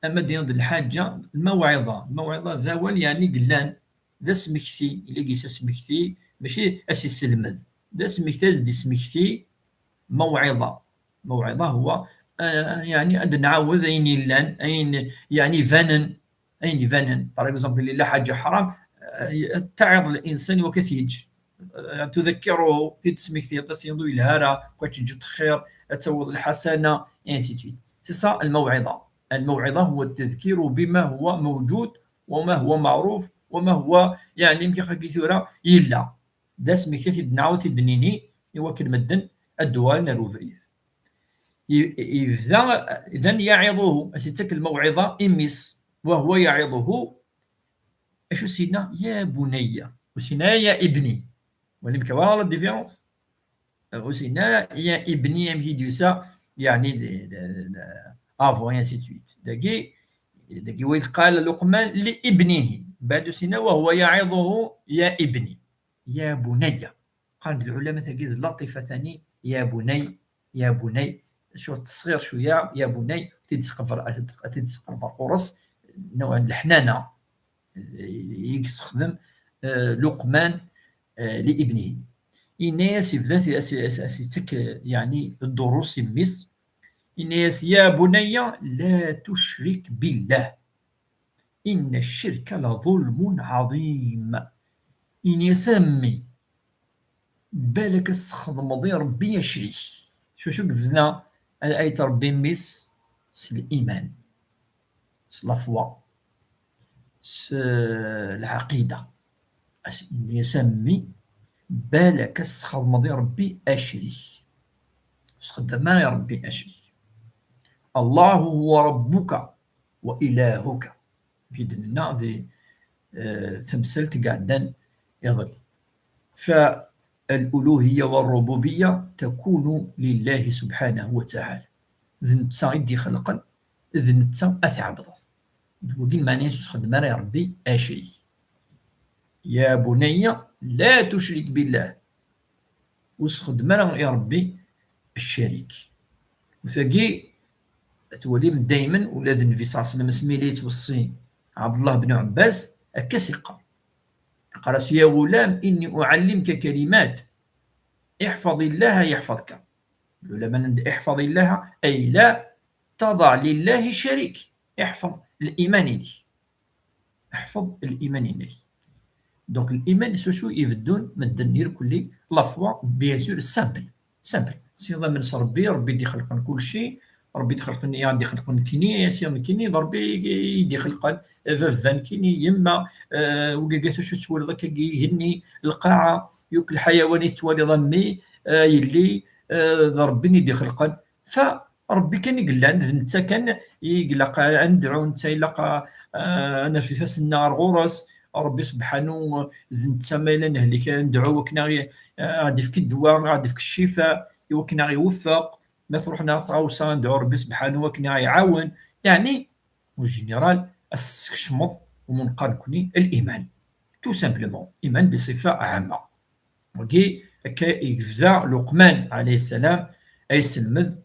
ama d-iniḍ lḥaǧa, lmawɛiḍa. Lmawɛiḍa d awal, yeɛni yellan d asmekti, illa gis asmekti, mačči as-iselmed. D asmekti, as-d-ismekti, mawɛiḍa. Mawɛiḍa huwa, eh, yeɛni ad d-nɛawed ayen yellan, ayen, yeɛni ibanen, ayen ibanen. Par exemple, illa ḥaǧa ḥram, eh, ad taɛiḍ linsan i wakka t-yeǧǧ. Eh, tudakkiruhu, t-id-tesmektiḍ, as-tiniḍ ur yelha ara, ad teǧǧeḍ xir, ad tawiḍ lḥasana, et ainsi de suite. C'est ça, lmawɛiḍa. Lmawɛiḍa huwa tadkiru bima huwa mawǧud, wama huwa maɛruf, wama huwa, yeɛni, amek i tura yella. D asmekti i d-nɛawed i d-nini, i wakken medden ad d-uɣalen ar ubrid. I-, yebda, iban yaɛiḍuhu, as-ittak lmawɛiḍa i mmi-s, wa huwa yaɛiḍuhu, acu s-yenna? "Ya bunayya." Ur s-yenna ara "ya ibni". Wali amek ara la différence. Ur s-yenna ara "ya ibni", amek i d-yusa, yeɛni, d, d, d, avant, et ainsi de suite. Dagi, dagi, "wa id qala Luqman li ibnihi". Mbeɛd ur s-yenna "wa huwa yaɛiḍuhu ya ibni". "Ya bunayya". Qqaren-d lɛulama tagi d laṭifa tani, "ya bunay, ya bunay", acu tesɣir cwiya, "ya bunay", ad t-id-tesqerber, ad t-id-tesqerber ɣur-s, نوع n leḥnana, i yessexdem, eh, Luqman, eh, li ibnihi. Yenna-yas, yebda as-, as-, as-, as-ittak, eh, yeɛni, ddurus i mmi-s. Yenna-yas: "Ya bunayya, la tucrik billah. Inna ccirka la zulmun ɛaḍim." Ini-as: "A mmi, balak ad txedmeḍ i Ṛebbi acrik." S wacu i yebda ay yettṛebbi mmi-s? S liman, s la foi, s lɛaqida. As-, ini-as: "A mmi, balak ad txedmeḍ i Ṛebbi acrik." Ur txeddem ara i Ṛebbi acrik. "Allahu huwa ṛebbuka wa ilahuka." Fi d-nenna di, eh, tamsalt i iɛeddan iḍelli. "Fa al-uluhiyya wa ṛṛububiyya takunu lillahi subḥanahu wa taɛala." D netta i d-ixelqen, d netta ad t-tɛebdeḍ. D wagi lmeɛna-s ur txeddem ara i Ṛebbi acrik. "Ya bunayya, la tucrik billah." Ur sxeddem ara i Ṛebbi ccarik. U tagi, twalim daymen, ula d Nnbi ṣalla Llahu ɛalayhi wa sallam, asmi la yettweṣṣi Ɛebdullah ben Ɛebbas, akka s-iqqar. Iqqar-as: "Ya ɣulam, inni uɛallimka kalimat, iḥfad Illaha yaḥfadka." Lɛulama nnan-d: "Iḥfad Illaha", ay la taḍa lillahi carik. Iḥfad liman-inek. Iḥfad liman-inek. Donc, liman, s wacu i beddun medden irkelli? La foi, bien sûr, simple. Simple. Sineḍ amen s Ṛebbi, Ṛebbi i d-ixelqen kulci, Ṛebbi i d-ixelqen, i ɣ-d-ixelqen nekkini, si nekkini, d Ṛebbi i d-ixelqen, baba nekkini, yemma, eh, wigagi s wacu tettwaliḍ akkagi igenni, lqaɛa, yakk lḥayawan i tettwaliḍ a mmi, eh, yelli, eh, d Ṛebbi i d-ixelqen. Fa Ṛebbi kan i yellan, d netta kan i ilaq ad nedɛu, netta ilaq a, a, ad nerfed ifassen-nneɣ ar ɣur-s. Ṛebbi sebḥanu, d netta ma yella nehlek, ad nedɛu akken a ɣ-, a ɣ-d-ifk ddwa, a ɣ-d-ifk ccifa, i wakken a ɣ-iweffeq. Ma truḥ neɣ tɣawsa, ad nedɛu Ṛebbi sebḥanu akken a ɣ-iɛawen. Yeɛni, au général, ad s-teskecmeḍ umenqar nekkni, liman. Tout simplement, iman bṣifa ɛamma. Wagi, akka i yebda Luqman, ɛalayhi ssalam, ay selmed,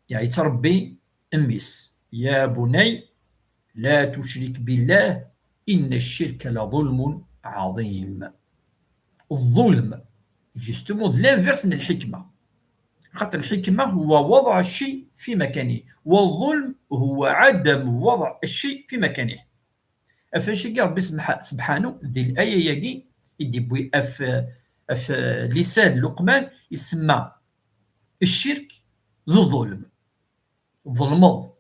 yeɛya-tt Ṛebbi mmi-s: "Ya bunay, la tucrik billah, inna ccirka la ḍulmun ɛaḍim." Ḍulm, justement, d l'inverse n lḥikma. Xaṭer lḥikma huwa waḍɛ cci fi makanihi, wa ḍulm huwa ɛadam waḍɛ cci fi makanihi. Ɣef wannect-agi Ṛebbi sebḥa-, sebḥanu, di laya-agi i d-yewwi ɣef, ɣef lisan Luqman, isemma ccirk d ḍulm. Ḍelmeḍ.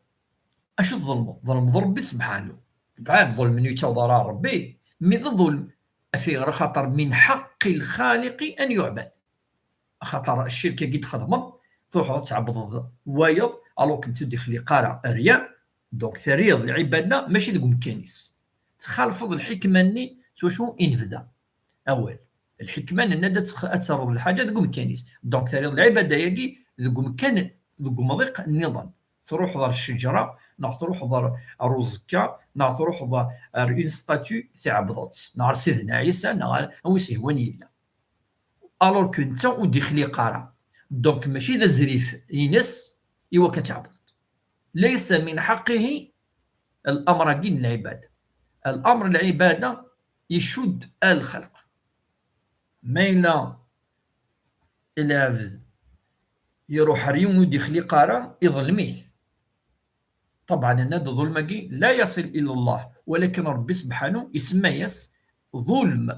Acu tḍelmeḍ? Ḍelmeḍ Ṛebbi sebḥanu. Bɛad ḍulm ur yettaweḍ ara ɣer Ṛebbi, mi d ḍulm. Ɣef ayɣer? Axaṭer min ḥeqqi lxaliqi an yuɛbad. Axaṭer ccirk-agi d-txedmeḍ, truḥeḍ ad tɛebdeḍ wayeḍ, alors que netta ur d-ixliq ara rien, donc terriḍ lɛibada mačči deg umkan-is. Txalfeḍ lḥikma-nni s wacu i nebda awal. Lḥikma, nenna-d ad tx-, ad terreḍ lḥaǧa deg umkan-is. Donc, terriḍ lɛibada-agi deg umkan, deg umḍiq nniḍen. Truḥeḍ ɣer ccejra, neɣ truḥeḍ ɣer, ɣer uẓekka, neɣ truḥeḍ ɣer une statue, tɛebdeḍ-tt, neɣ ɣer Sidna Ɛisa, neɣ ɣer anwa i s-ihwan yella. Alors que netta ur d-ixliq ara. Donc, mačči d azrif ines i wakka tɛebdeḍ. Laysa min ḥaqqihi l'amr-agi n lɛibada. L'amr n lɛibada icudd ar lxelq. Ma yella lɛebd iruḥ ar yiwen ur d-ixliq ara, iḍlem-it. Ṭabɛan, nenna-d ḍulm-agi la yaṣil ila Llah, walakin Ṛebbi sebḥanu isemma-yas ḍulm.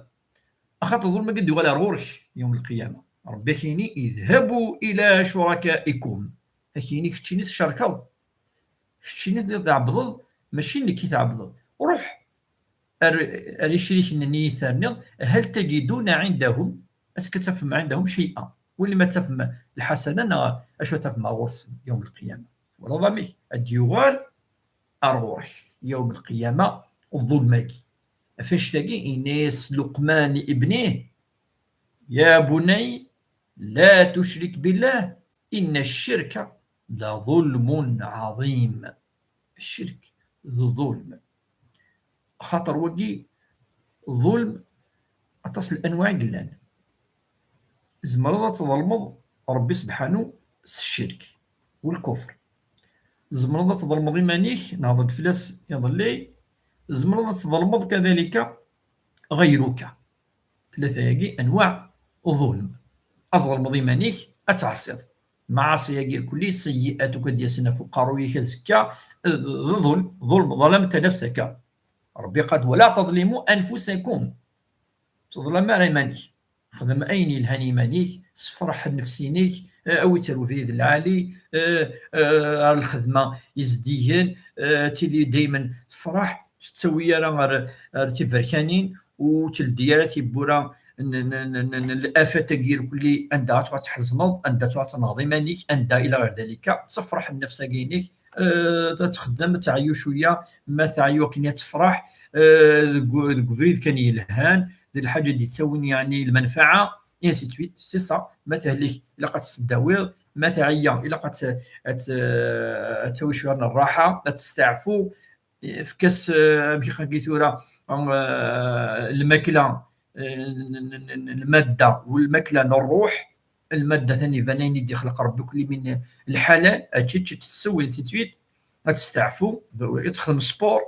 Axaṭer ḍulm-agi d-yuɣal ar ɣur-k yawm lqiyama. Ṛebbi ad k-yini: "Idhabu ila curakaikum." Ad k-yini: "Keččini tcerkeḍ. Keččini tɛebdeḍ, mačči nekk i tɛebdeḍ. Ruḥ ar, ar icrik-nni i terniḍ, hal tajiduna indahum, est-ce que tafem indahum cay'a? Wali ma tafem lḥasana neɣ acu tafem ɣur-sen yawm lqiyama." Twalaḍ amek? Ad d-yuɣal ar ɣur-k yawm lqiyama ḍulm-agi. Ɣef annect-agi, yenna-yas Luqman i ibnih: "Ya bunay, la tucrik billah, inna ccirka la ḍulmun ɛaḍim." Ccirk d ḍulm. Axaṭer wagi ḍulm, aṭas n lanwaɛ i yellan. Tzemreḍ ad tḍelmeḍ Ṛebbi sebḥanu s ccirk u lkufr. Tzemreḍ ad tḍelmeḍ iman-ik, nehḍen-d fell-as iḍelli. Tzemreḍ ad tḍelmeḍ kadalika ɣayruka. Tlata-agi anwaɛ uḍulm. Ad tḍelmeḍ iman-ik, ad tɛeṣṣiḍ. Lmaɛaṣi-agi irkelli, seyyi'at, ukan d-yasen ɣef uqerruy-ik azekka, d ḍulm, ḍulm, ḍalamta nafsaka. Ṛebbi qal: "Wa la taḍlimu anfusakum." Ur ttḍlam ara iman-ik. Xdem ayen yelhan i yiman-ik, sefreḥ nnefs-inek, eh, awi-tt ar ubrid lɛali, eh, eh, ar lxedma izeddigen, eh, tili daymen tefreḥ, ur tettawi ara ar, ar tiberkanin, ur teldi ara tiwwura n, n, n, n, n lafat-agi irkelli, anda ad tṛuḥ ad tḥezneḍ, anda ad tṛuḥ ad tenɣeḍ iman-ik, anda ila ɣer dalika, sefreḥ nnefs-agi-inek, eh, ad txeddem, ad teɛyu cwiya, ma teɛyu akken ad tefreḥ, eh, deg u-, deg ubrid kan yelhan, d lḥaǧa i d-yettawin, yeɛni, lmanfaɛa, et ainsi de suite, c'est ça. Ma tehlek, ilaq ad tt-tdawiḍ, ma teɛya, ilaq ad tt-, ad tt-, ad tawi cwiya n rraḥa, ad testeɛfu, efk-as, eh, amek i qqaren tura, eh, lmakla, eh, n, n, n, n, lmadda, u lmakla n rruḥ, lmadda taniban, ayen i d-ixleq Rebbi kulli min lḥalal, ad tečč, ad tsew, ainsi de suite, ad testeɛfu, ad texdem sport,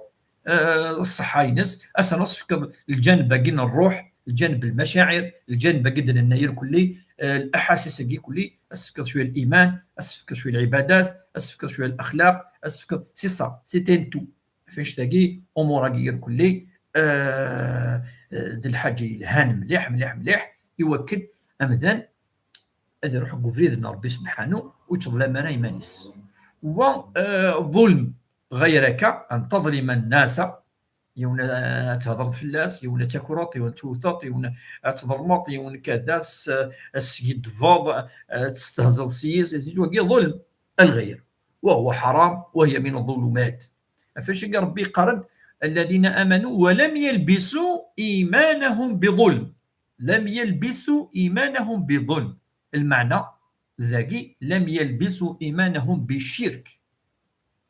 eh, ṣṣeḥḥa-ines, ass-a ad s-tefkeḍ lǧanb-agi n ṛṛuḥ, lǧanb n lmacaɛir, lǧanb-agi d-nenna irkelli, eh, laḥasis-agi kulli, ad s-tefkeḍ cwiya n liman, ad s-tefkeḍ cwiya n lɛibadat, ad s-tefkeḍ cwiya n lexlaq, ad s-tefkeḍ, c'est ça, c'est un tout. Ɣef annect-agi, umur-agi irkelli, eh, eh, d lḥaǧa yelhan mliḥ, mliḥ, mliḥ, i wakken amdan ad iruḥ deg ubrid n Ṛebbi subḥanu, ur yettḍlam ara iman-is. Wa, eh, ḍulm ɣayr akka, an taḍlima nnasa, yiwen, eh, ad thedreḍ fell-as, yiwen ad takreḍ, yiwen ad tewteḍ, yiwen ad tḍelmeḍ, yiwen kada, s-, ad s-tgiddbeḍ, eh, ad testehzeḍ s yis, wagi ḍulm lɣayr. Wa huwa ḥaram, wa hiya min ḍulumat. Ɣef wacu i Ṛebbi yeqqar-d, الذين آمنوا ولم يلبسوا إيمانهم بظلم. لم يلبسوا إيمانهم بظلم. Lmeɛna dagi, لم يلبسوا إيمانهم بالشرك.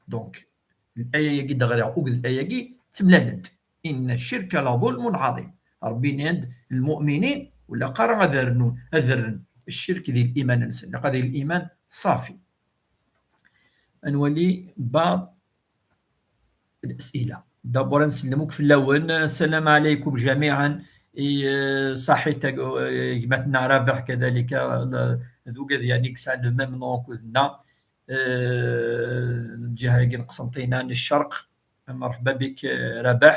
Donc, laya-agi d-ɣriɣ akked laya-agi ttemlalent. إن الشرك لظلم عظيم. Ṛebbi yenna-d lmuminin ur ilaq ara ad rnun, ad rren ccirk di liman-nsen. Ilaq ad yili liman ṣafi. Ad nwali بعض الأسئلة. D'abord, ad nsellem akk fell-awen. السلام عليكم جميعا. I, eh, ṣaḥit, eh, gma-tneɣ Rabaḥ, kadalik, eh, d ugad yani yesɛan le même nom akked-nneɣ. Eh, lǧiha-agi n Qsenṭina n Ccerq. Merḥba bik, eh, Rabaḥ.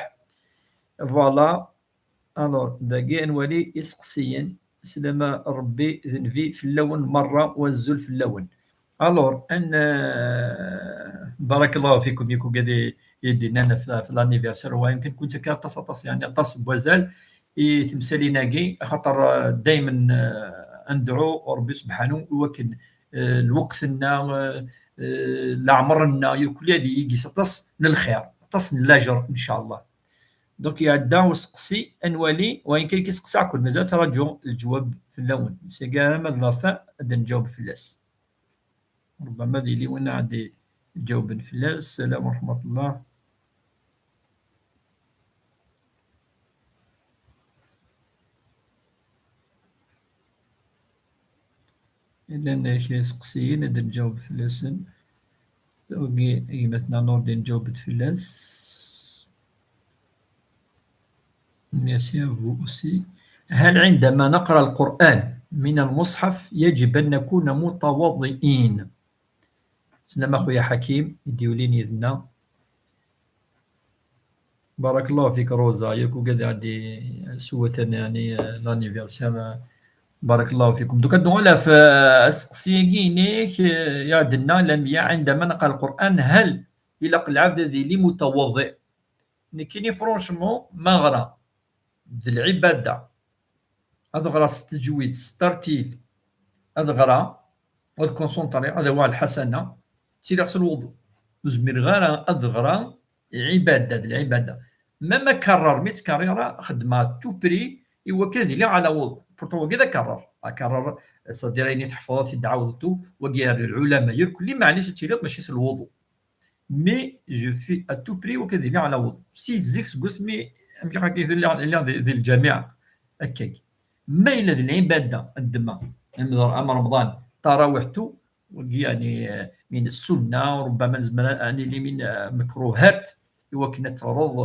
Voilà. Alors, dagi ad nwali iseqsiyen. Sslama Ṛebbi d Nnbi fell-awen merra, u azul fell-awen. Alors, ad n-, barakallahu fikum, yakk ugad i, i d-yennan f, f l'anniversaire, wa yemken kent akka aṭas, aṭas, yani aṭas n wazal i temsalin-agi, axaṭer, eh, daymen, eh, ad nedɛu Ṛebbi subḥanu i wakken, eh, lweqt-nneɣ, eh, eh, leɛmer-nneɣ, yakk ad yegis aṭas n lxir, aṭas n lajer, ncallah. Donc, iɛedda useqsi, ad nwali, wa yemken ad k-iseqsi akk-d, mazal ttraǧu lǧwab fell-awen. Seg ara ma d la fin, ad nǧaweb fell-as. Rubbama ad yili win ad iǧawben fell-as. Salam wa rahmatullah. Llan kra iseqsiyen, ad nǧaweb fell-asen. Wagi, gma-tneɣ Nurdin ǧawbet fell-as. Merci à vous aussi. هل عندما نقرأ القرآن من المصحف يجب أن نكون متواضعين؟ Sslama a xuya Ḥakim, i d-yulin yid-neɣ. Barakallahu fik, Rosa, yakk ugad ad d-swatan, yani, eh, l'anniversaire, eh, barakallahu fikum. Donc, ad nuɣal ɣef, eh, aseqsi-agi-inek, eh, i d-yenna Lamia, عندما نقرأ القرآن, هل ilaq lɛebd ad yili mutawaḍi? Nekkini, franchement, ma ɣra d lɛibada, ad ɣreɣ s teǧwid, s tartil, ad ɣreɣ, ad concentriɣ, ad awiɣ lḥasana, ttiliɣ s lwuḍu. Ur zmireɣ ara ad ɣreɣ lɛibada d lɛibada. Même akerrer, mi ttkerrireɣ, xeddmeɣ à tout prix i wakken ad iliɣ ɛla wuḍu. Pourtant, wagi d akerrer. Akerrer, c'est-à-dire ayen i tḥefḍeḍ, i d-tɛawdeḍ, wagi ar lɛulama, irkelli, meɛna ad tiliḍ mačči s lwuḍu. Mais je fais à tout prix wakken ad iliɣ ɛla wuḍu. Si zik seg wasmi, amek akka i lliɣ, lliɣ di, di lǧamiɛa, akkagi. Ma yella d lɛibada, ad ddmeɣ, am, am Remḍan, tarawiḥt-u, wagi, yani, eh, min ssunna, rubbama nezmer ad nili min, eh, mekruhat, i wakken ad teɣreḍ,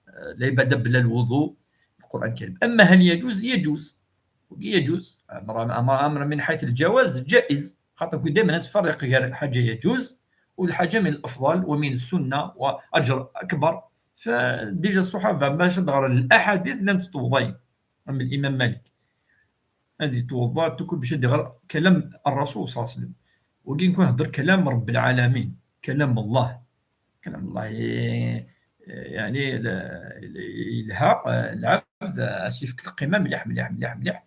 eh, lɛibada bla lwuḍu, Lqur'an Lkarim. Ama hal yajuz, yajuz. Wagi yajuz. Amr, amr, amr min ḥayt lǧawaz, jaiz. Xaṭer kunwi dayman ad tferriq gar lḥaǧa yajuz u lḥaǧa min lafḍal wa min ssunna wa ajr akbar. Fa déjà ṣṣuḥaba, bac ad ɣren laḥadit, llant twḍayin. Am Limam Malik. Ad itwḍa tukul bac ad iɣer kalam Rrasul ṣalla Llahu ɛalayhi wa sallam. Wagi nekk nhedder kalam Rebbi lɛalamin, kalam Allah. Kalam Allah, eh, yani, la, la, yelha, eh, lɛebd, eh, as-yefk lqima mliḥ, mliḥ, mliḥ, mliḥ.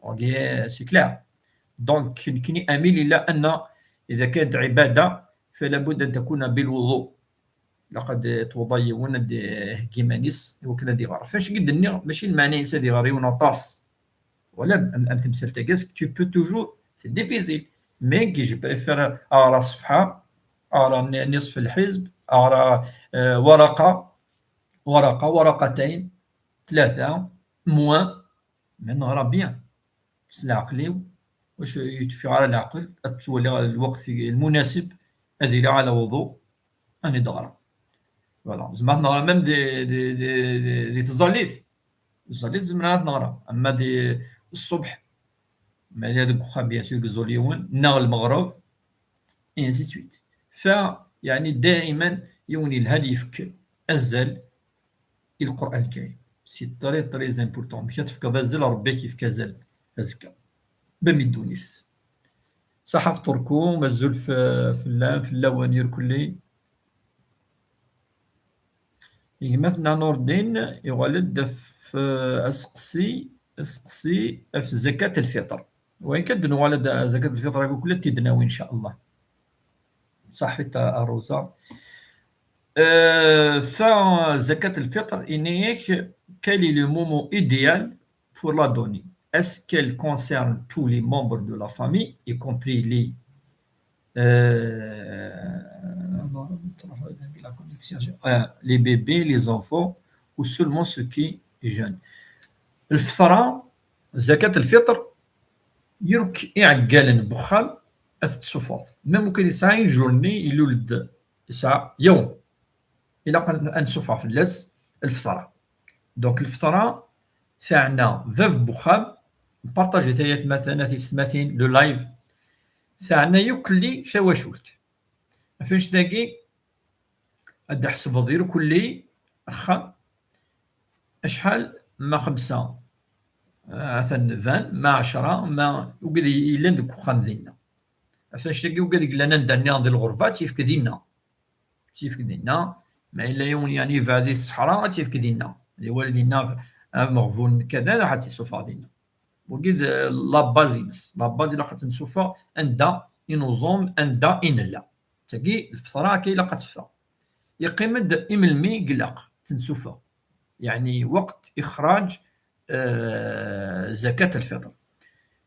Wagi, c'est clair. Donc, nekkini amil ila anna, إذا كانت عبادة، فلا بد أن تكون بالوضوء. Ilaq ad twuḍa yiwen, ad iheggi iman-is i wakken ad iɣer. Ɣef wacu i d-nniɣ, mačči lmeɛna-ines ad iɣer yiwen aṭas. Wala am, am temsalt-agi, tu peux toujours, c'est difficile. Mais je préfère aqra ṣṣefḥa, aqra ni-, nisf lḥizb, aqra, euh, waraqa, waraqa, waraqatayn, tlata, moins, mais neɣra bien. S leɛqel-iw, Ur teffiɣ ara leɛqel, ad twaliɣ lweqt lmunasib, ad iliɣ ɛla wuḍu, ad d-ɣreɣ. Voilà. Zemreɣ ad ɣreɣ même di, di, di, di, di tẓallit. Tẓallit zemreɣ ad ɣreɣ. Ama di ṣṣbeḥ, ma yella deg uxxam, bien sûr, deg iẓul yiwen, neɣ lmeɣreb, et ainsi de suite. Fa, yeɛni, dayman yiwen yelha ad yefk azal i Lqur'an Lkarim. C'est très, très important. Amek ad tefkeḍ azal, Ṛebbi ad k-yefk azal azekka. Bami ddunit. Ṣaḥa fṭurkum, azul f-, fell-am, fell-awen irkelli. Gma-tneɣ Nurdin yuɣal-d ɣef, eh, aseqsi, aseqsi ɣef zakat lfiṭr. Wayen kan ad nuɣal ad zakat lfiṭr, akk ad t-id-nawi, ncallah. Ṣaḥit a Rosa. Euh, fa zakat lfiṭr, ini-ak, quel est le moment idéal pour la donner? Est-ce qu'elle concerne tous les membres de la famille, y compris les, euh, euh, les bébés, les enfants, ou seulement ceux qui jeûnent? Lfeṭra, zakat lfiṭr, yakk iɛeggalen n wexxam ad t-tessufɣeḍ. Même kan yesɛa une journée, ilul-d, yesɛa yawm, ilaq ad, ad nessufeɣ fell-as lfeṭra. Donc lfeṭra teɛna bab n wexxam, nparṭaji-t ay atmaten, a tiyessetmatin, le live, teɛna yakk tawacult. Ɣef annect-agi, ad d-tḥesbeḍ irkelli axxam, acḥal, ma xemsa, eh, atan ban, ma ɛecra, ma ugad yellan deg uxxam dinna. Ɣef annect-agi, ugad yellan anda nniḍen di lɣerba, ad t-yefk dinna. Ad t-yefk dinna. Ma yella yiwen, yeɛni, yebɛed di ṣṣeḥra, ad t-yefk dinna. Di wal dinna, ameɣbun kada, ad t-yessufeɣ dinna. Wagi d la base-ines. La base ilaq ad tt-nessufeɣ anda i nuẓum, anda i nella. Tagi, lfeṭra akka ilaq ad teffeɣ. Yeqqim-d i melmi i ilaq ad tt-nessufeɣ. Yeɛni, waqt ixraǧ, euh, zakat lfiṭr.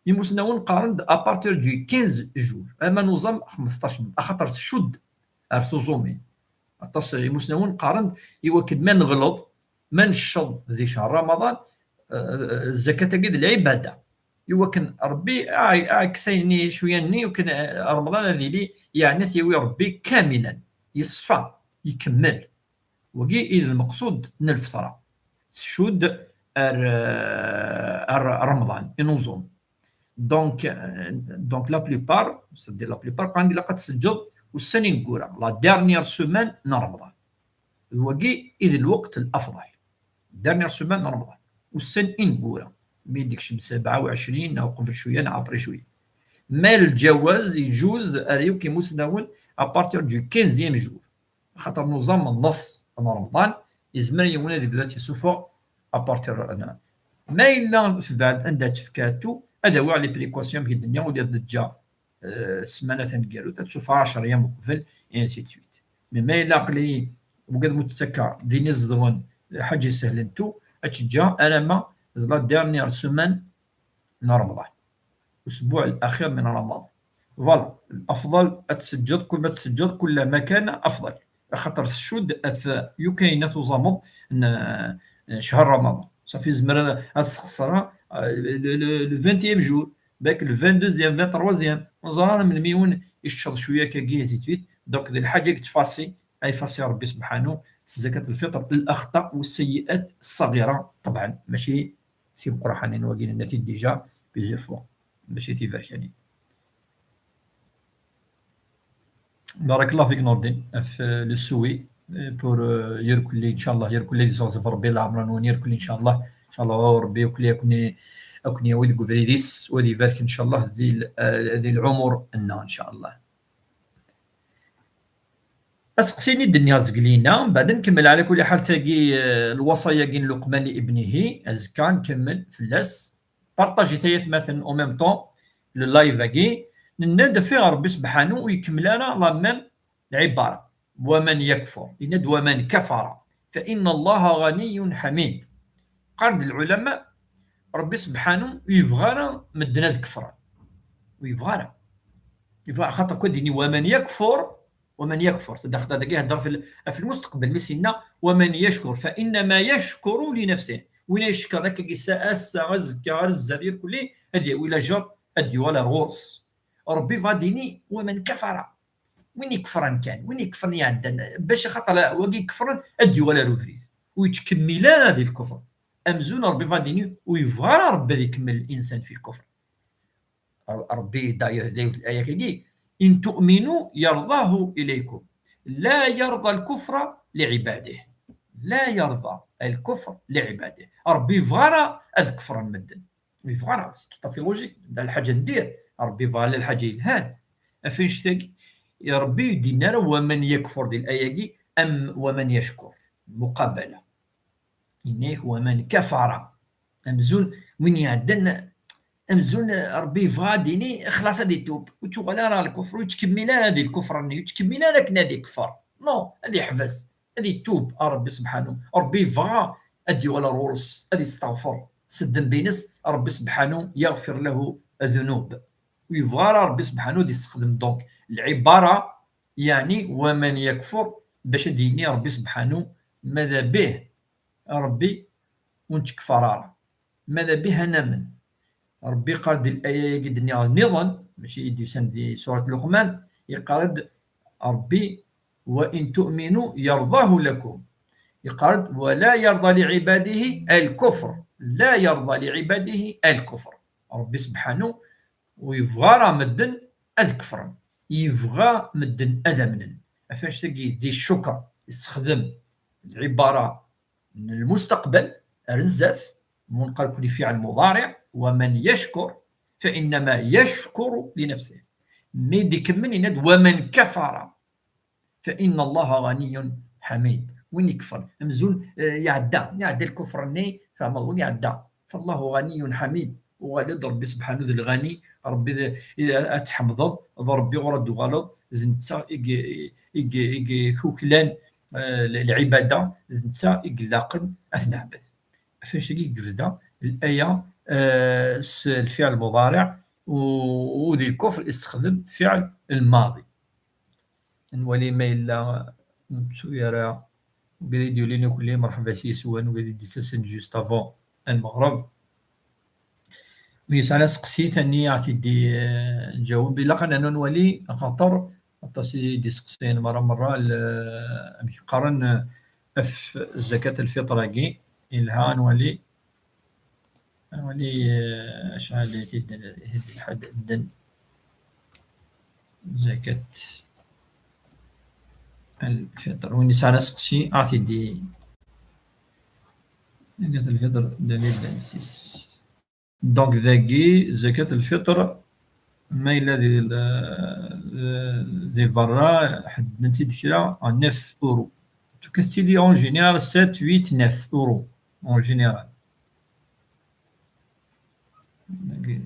Imusnawen qqaren-d à partir du quinze jours. Ama nuẓam xmesṭac, axaṭer tcudd ar tuẓumin. Aṭas imusnawen qqaren-d, iwakken ma neɣleḍ, ma necceḍ di cehṛ Ramaḍan, eh, zakat-agi d lɛibada. Iwakken Ṛebbi a, a, kkes ayenni, cwiya-nni, iwakken, eh, Ramaḍan ad yili, yeɛni ad t-yawi Ṛebbi kamilan, yeṣfa, ikemmel. Wagi i d lmeqsud n lfeṭra. Tcudd ar, eh, ar Ramaḍan, inuẓum. Donc, euh, donc la plupart, c'est-à-dire la plupart, qqaren ilaq ad tseǧǧeḍ ussan ineggura, la dernière semaine n Ramadan. D wagi i d lweqt l'afḍal. Dernière semaine n Ramadan. Ussan ineggura. Mi d-ikcem sebɛa u ɛecrin, neɣ qbel cwiya, neɣ après cwiya. Mais lǧawaz, iǧuz, ar yakk imusnawen, à partir du quinzième jour. Xaṭer nuẓam nneṣ n Remḍan, yezmer yiwen ad yebdu ad t-yessufeɣ à partir n. Ma yella tebɛed anda tefka tout, ad awiɣ les précautions amek i d-nniɣ, ur d-ǧǧa, euh, ssmana taneggarut, ad tessufeɣ ɛecra yam uqbel, et ainsi de suite. Mais ma yella aql-iyi ugad mu tettakka din izedɣen, lḥaǧa isehlen tout, ad teǧǧa alamma d la dernière semaine n Remḍan. Usbuɛ al-axir min Ramadan. Voilà, afḍal ad tseǧǧeḍ, kul ma tseǧǧeḍ, kul ma kan afḍal. Axaṭer tcudd ɣef yakk ayen tuẓameḍ n, n ccher Ramadan. Ṣafi, yezmer ad, ad sxeṣreɣ, euh, le, le, le vingt et un jour, bak le vingt-deuxième, vingt-troisième. Ur ẓriɣ ara melmi yiwen icceḍ cwiya akkagi, et ainsi de suite. Donc, d lḥaǧa i yettfasi, ay fasi Ṛebbi subḥanu, s zakat lfiṭr, الأخطاء والسيئات الصغيرة, ṭebɛen, mačči timeqraḥanin wagi, nenna-t-id déjà plusieurs fois, mačči tiberkanin. Barakallah fik Nurdin, ɣef, euh, le souhait, euh, pour, euh, irkelli, inchallah, irkelli ad yesseɣzef Ṛebbi leɛmer-nwen irkelli, inchallah, inchallah, Ṛebbi irkelli ad ken-, ad ken-yawi deg ubrid-is, u ad ibarek, inchallah, di l-, euh, di lɛumur-nneɣ, inchallah. Aseqsi-nni d-nniɣ zgelina, mbeɛd nkemmel ɛla kulli ḥal tagi, eh, lwaṣaya-agi n Luqman li ibnihi, azekka nkemmel fell-as. Partajit ay atmaten en même temps le live-agi. Nenna-d ɣef Ṛebbi sebḥanu ur ikemmel ara la même lɛibara. Wa man yakfur, yenna-d wa man kafara, fa inna Allaha ɣaniyyun ḥamid. Qqaren-d lɛulama, Ṛebbi sebḥanu ur yebɣi ara medden ad kefren. Ur yebɣi ara. Yebɣa, axaṭer kan ad d-yini, wa man yakfur, wa man yakfur. Tadaxel dagi ihedder ɣef l-, ɣef lmusteqbel, mi s-yenna, wa man yackur, fa innama yackur li nafsih. Win ay icekkren akkagi sa-, ass-a, azekka, ar zdat, irkelli, ad yawi lajer, ad d-yuɣal ar ɣur-s. Ṛebbi yebɣa ad d-yini: "Wa man kafara." Win ikefren kan, win ikefren iɛeddan, bac axaṭer wagi ikefren ad d-yuɣal ar ubrid. Ur yettkemmil ara di lkufr. Amzun Ṛebbi yebɣa ad d-yini, ur yebɣa ara Ṛebbi ad ikemmel insan fi lkufr. Ṛebbi, d'ailleurs, d ayagi, "In tu'minu yarḍahu ilaykum, la yarḍa al-kufra li ibadih." La yarḍa al-kufr li ibadih. Ṛebbi yebɣa ara ad kefren medden. Ur yebɣa ara, c'est tout à fait logique. D lḥaǧa n dir, Ṛebbi yebɣa lḥaǧa yelhan. Ɣef annect-agi, Ṛebbi ur d-yenni ara "wa man yakfur" di laya-agi, am "wa man yackur", muqabala. Yenna-yak "wa man kafara". Amzun, win iɛeddan, amzun Ṛebbi yebɣa ad d-yini, xlaṣ, ad itub. Ur tuɣal ara ɣer lkufr, ur yettkemmil ara di lkufr-nni, ur yettkemmil ara akken ad ikfer. Non, ad yeḥbes, ad itub ar Ṛebbi sebḥanu. Ṛebbi yebɣa ad d-yuɣal ar ɣur-s, ad yesteɣfer s ddemb-ines, Ṛebbi sebḥanu yaɣfir lahu dunub. Ur yebɣa ara Ṛebbi sebḥanu ad yessexdem, donc, lɛibara, yeɛni, "wa man yakfur", bac ad d-yini Ṛebbi sebḥanu, mada bih Ṛebbi ur nettkeffer ara, mada bih ad namen. Ṛebbi yeqqar-d di laya-agi d-nniɣ nniḍen, mačči i d-yusan di surat Luqman, yeqqar-d Ṛebbi: "Wa in tu'minu yarḍahu lakum." Yeqqar-d: "Wa la yarḍa li ibadihi al-kufr." La yarḍa li ibadihi al-kufr. Ṛebbi sebḥanu ur yebɣa ara medden ad kefren. Yebɣa medden ad amnen. Ɣef annect-agi di ccukr, yessexdem lɛibara n lmustaqbal, ar zdat, mu nqal-ken fiɛl muḍariɛ, "wa man yackur, fa innama yackur li nafsih." Mi d-ikemmel, yenna-d: "Wa man kafara, fa inna Allaha ɣaniyyun ḥamid." Win ikefren, amzun, eh, iɛedda, iɛedda lkufr-nni, tfehmeḍ, win iɛedda. "Fallahu ɣaniyyun ḥamid." Uɣal-d Ṛebbi sebḥanu d lɣani, Ṛebbi d, i, ad tḥemdeḍ, d Ṛebbi ɣur ad d-uɣaleḍ, d netta i g-, i g-, i g-, i kuklan, eh, l-, lɛibada, d netta i ilaqen ad t-neɛbed. Ɣef annect-agi i yebda laya, eh, s lfiɛl muḍariɛ, u, u di lkufr issexdem fiɛl lmaḍi. Ad nwali ma yella ur nettu ara wigad i d-yulin akk-nni, merḥba s yis-wen, wigad i d-yettasen juste avant lmeɣreb. Win yesɛan aseqsi, tani ad t-id-, eh, nǧaweb. Ilaq ad nernu ad nwali, axaṭer aṭas i d-iseqsayen merra merra, l-, amek qqaren, eh, ɣef zakat lfiṭr-agi. Ilha ad nwali. Ad nwali, eh, acḥal i t-id-, i t-id-ḥedden zakat lfiṭr. Win yesɛan aseqsi, ad t-id-, zakat lfiṭr deux mille vingt-six. Donc, dagi, zakat lfiṭr, ma yella di, di berra, ḥedden-tt-id kra, à neuf euros. En tout cas, c'est en général sept, huit, neuf euros, en général. Dagi,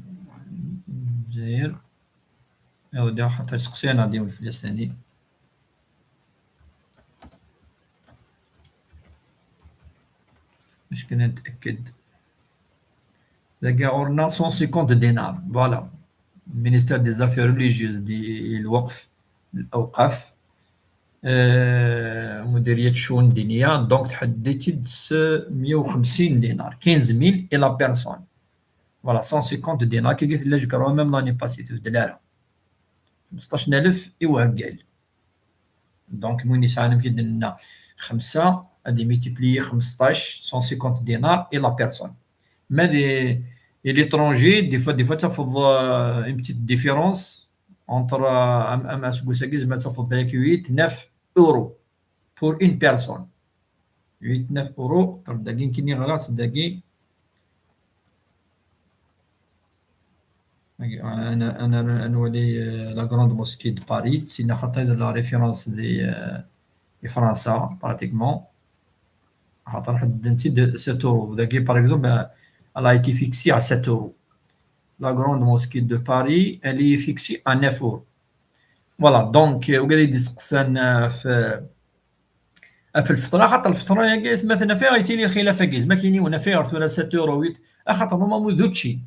Lezzayer. Iɣ diɣ xaṭer seqsiyan ad d-iwel fell-as tani. Acu kan ad ntakked. Dagi ɣur-neɣ cent cinquante dinars. Voilà. Ministère des Affaires religieuses, di lweqf, l'awqaf. Euh, مديرية الشؤون الدينية. Donc, tḥedded-tt-id s meyya u xemsin dinar, quinze mille et la personne. Voilà, cent cinquante dinars. Kiki tella jekra même l'année passée, tbeddel ara. Xmesṭac n alef i uɛeggal. Donc, win yesɛan, amek i d-nenna, xemsa, ad imultiplier xmesṭac, cent cinquante dinars et la personne. Ma di, et l'étranger, des fois, des fois, tafeḍ, euh, une petite différence entre, euh, am, am, aseggas-agi, zemreḍ tafeḍ balak huit, neuf euros pour une personne. Huit, neuf euros, par dagi, nekkini ɣriɣ-tt dagi. Ad, ad, ad nwali, euh, la grande mosquée de Paris, c'est la référence des, euh, de France, pratiquement. Xaṭer ḥeddden-tt-id sept euros. Dagi, par exemple, euh, elle a été fixée à sept euros. La grande mosquée de Paris, elle est fixée à neuf euros. Voilà, donc, euh, wigad i d-iseqsan, euh, ɣef, ɣef lfeṭra, xaṭer lfeṭra-agi, ma tnafeɣ, yettili lxilaf-agi, ma kini ur nafiɣ tura sept euros, huit, axaṭer normalement d učči.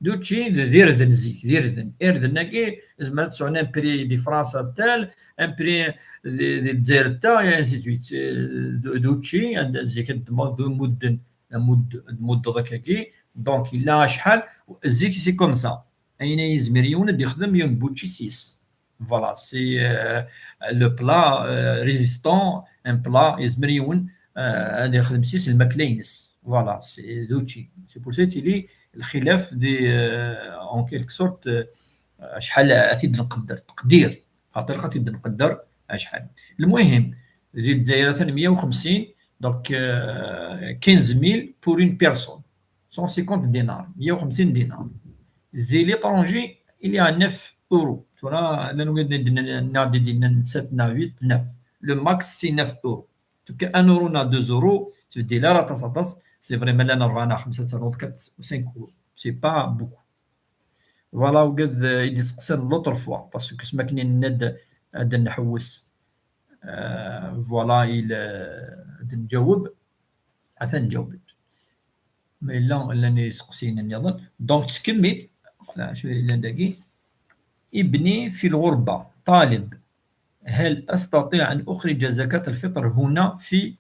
D učči, d, d irden zik, d irden. Irden-agi, zemren ad sɛun un prix di Fransa tal, un prix di, di Lezzayer tal, et ainsi de suite. Euh, d, d učči, anda zik ad d-, d-, mudden, mudd-, d-, muddeḍ akkagi. Donc, yella acḥal, zik, c'est comme ça. Ayen ay yezmer yiwen ad yexdem yiwen n wučči s yes. Voilà, c'est, euh, le plat, euh, résistant, un plat yezmer yiwen, euh, ad yexdem s yes lmakla-ines. Voilà, c'est d učči. C'est pour ça yettili lxilaf di, euh, en quelque sorte, euh, acḥal ad t-id-nqedder, teqdir. Xaṭer ad t-id-nqedder acḥal. Lmuhim, di Lezzayer atan meyya u xemsin, donc, euh, quinze mille pour une personne. Cent cinquante dinars, meyya u xemsin dinar. Di l'étranger, il y a neuf euros. Tura, llan wid nniɣ-d dinna sept, neuf, huit, neuf. Le max, c'est neuf euros. Donc, un euro neɣ deux euros, tbeddil ara aṭas, aṭas. C'est vrai, ma llan rebɛa neɣ xemsa, taruḍ quatre ou cinq euros. C'est pas beaucoup. Voilà, wigad, euh, i d-iseqsan l'autre fois, parce que s makken i nenna-d ad nḥewwes. Euh, voilà, il, euh, ad nǧaweb. Atan ǧawben. Ma yella llan iseqsiyen nniḍen. Donc, ttkemmil. Voilà, acu yellan dagi. ابني في الغربة، طالب، هل أستطيع أن أخرج زكاة الفطر هنا في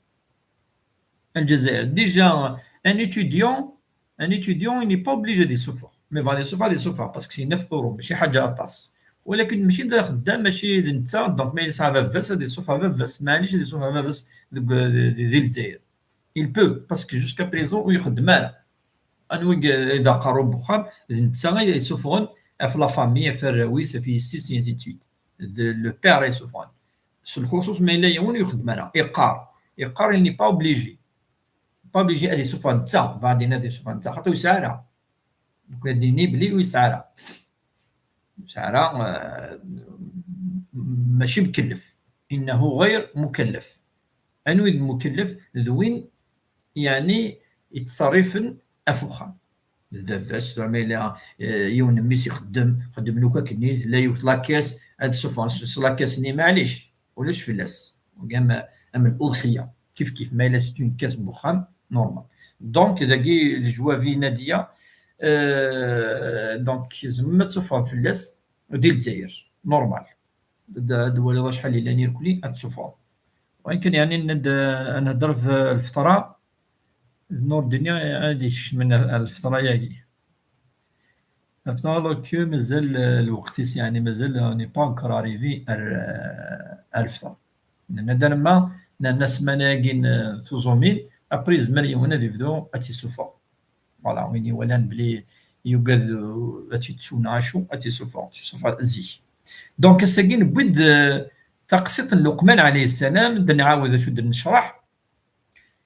الجزائر؟ Déjà, un étudiant, un étudiant, il n'est pas obligé ad yessufeɣ. Mais voilà, yessufeɣ, ad yessufeɣ, parce que c'est neuf euros, mačči ḥaǧa aṭas. ولكن ماشي d axeddam, mačči d netta, donc ma yesɛa baba-s, ad yessufeɣ baba-s, maɛlic ad yessufeɣ baba-s deg, di, di Lezzayer. Il peut, parce que jusqu'à présent, ur ixeddem ara. Anwa i d aqerru n wexxam, d netta ay yessuffɣen ɣef la famille, ɣef warraw-is, ɣef yessi-s, ainsi de suite. D le père ay yessuffɣen. S lxuṣuṣ ma yella yiwen ur ixeddem ara, iqqar. Iqqar, il n'est pas obligé. Pas obligé ad yessuffeɣ netta, baɛdin ad yessuffeɣ netta, xaṭer ur yesɛi ara. Donc, ad d-nini belli ur yesɛi ara. Ur yesɛi ara, euh, mačči mkellef. إنه غير مكلف. Anwa i d mukellef? D win, yeɛni, yettṣerrifen ɣef uxxam. D baba-s, tura ma yella, eh, yiwen n mmi-s ixeddem, xeddmen akk akkenni, tella yiwet la caisse, ad suffɣen s, s la caisse-nni, maɛlic, ulac fell-as. Am, am l'uḍḥiya, kif kif, ma yella c'est une caisse n uxxam, normal. Donc, dagi, lejwab-i, Nadia, euh, donc, tzemrem ad tsuffɣem fell-as di Lezzayer, normal. Ad, ad twaliḍ acḥal yellan irkelli, ad tsuffɣeḍ. Wayen kan, yeɛni, ad, ad nehder ɣef lfeṭra, d Nurdin ad d-ikecmen lfeṭra-yagi. Lfeṭra, donc, mazal, eh, lweqt-is, yeɛni, mazal, eh, on n'est pas encore arrivé ar, eh, ar lfeṭra. Nenna-d arma, nerna ssmana-agi n, eh, tuẓumin, après, yezmer yiwen ad yebdu ad tt-isuffeɣ. Voilà, win iwalan belli yugad, eh, ad tt-ittu neɣ acu, ad tt-isuffeɣ, ad tt-isuffeɣ zik. Donc, ass-agi newwi-d, eh, taqsiṭ n Luqman ɛalayhi ssalam, d nɛawed acu d-necreḥ.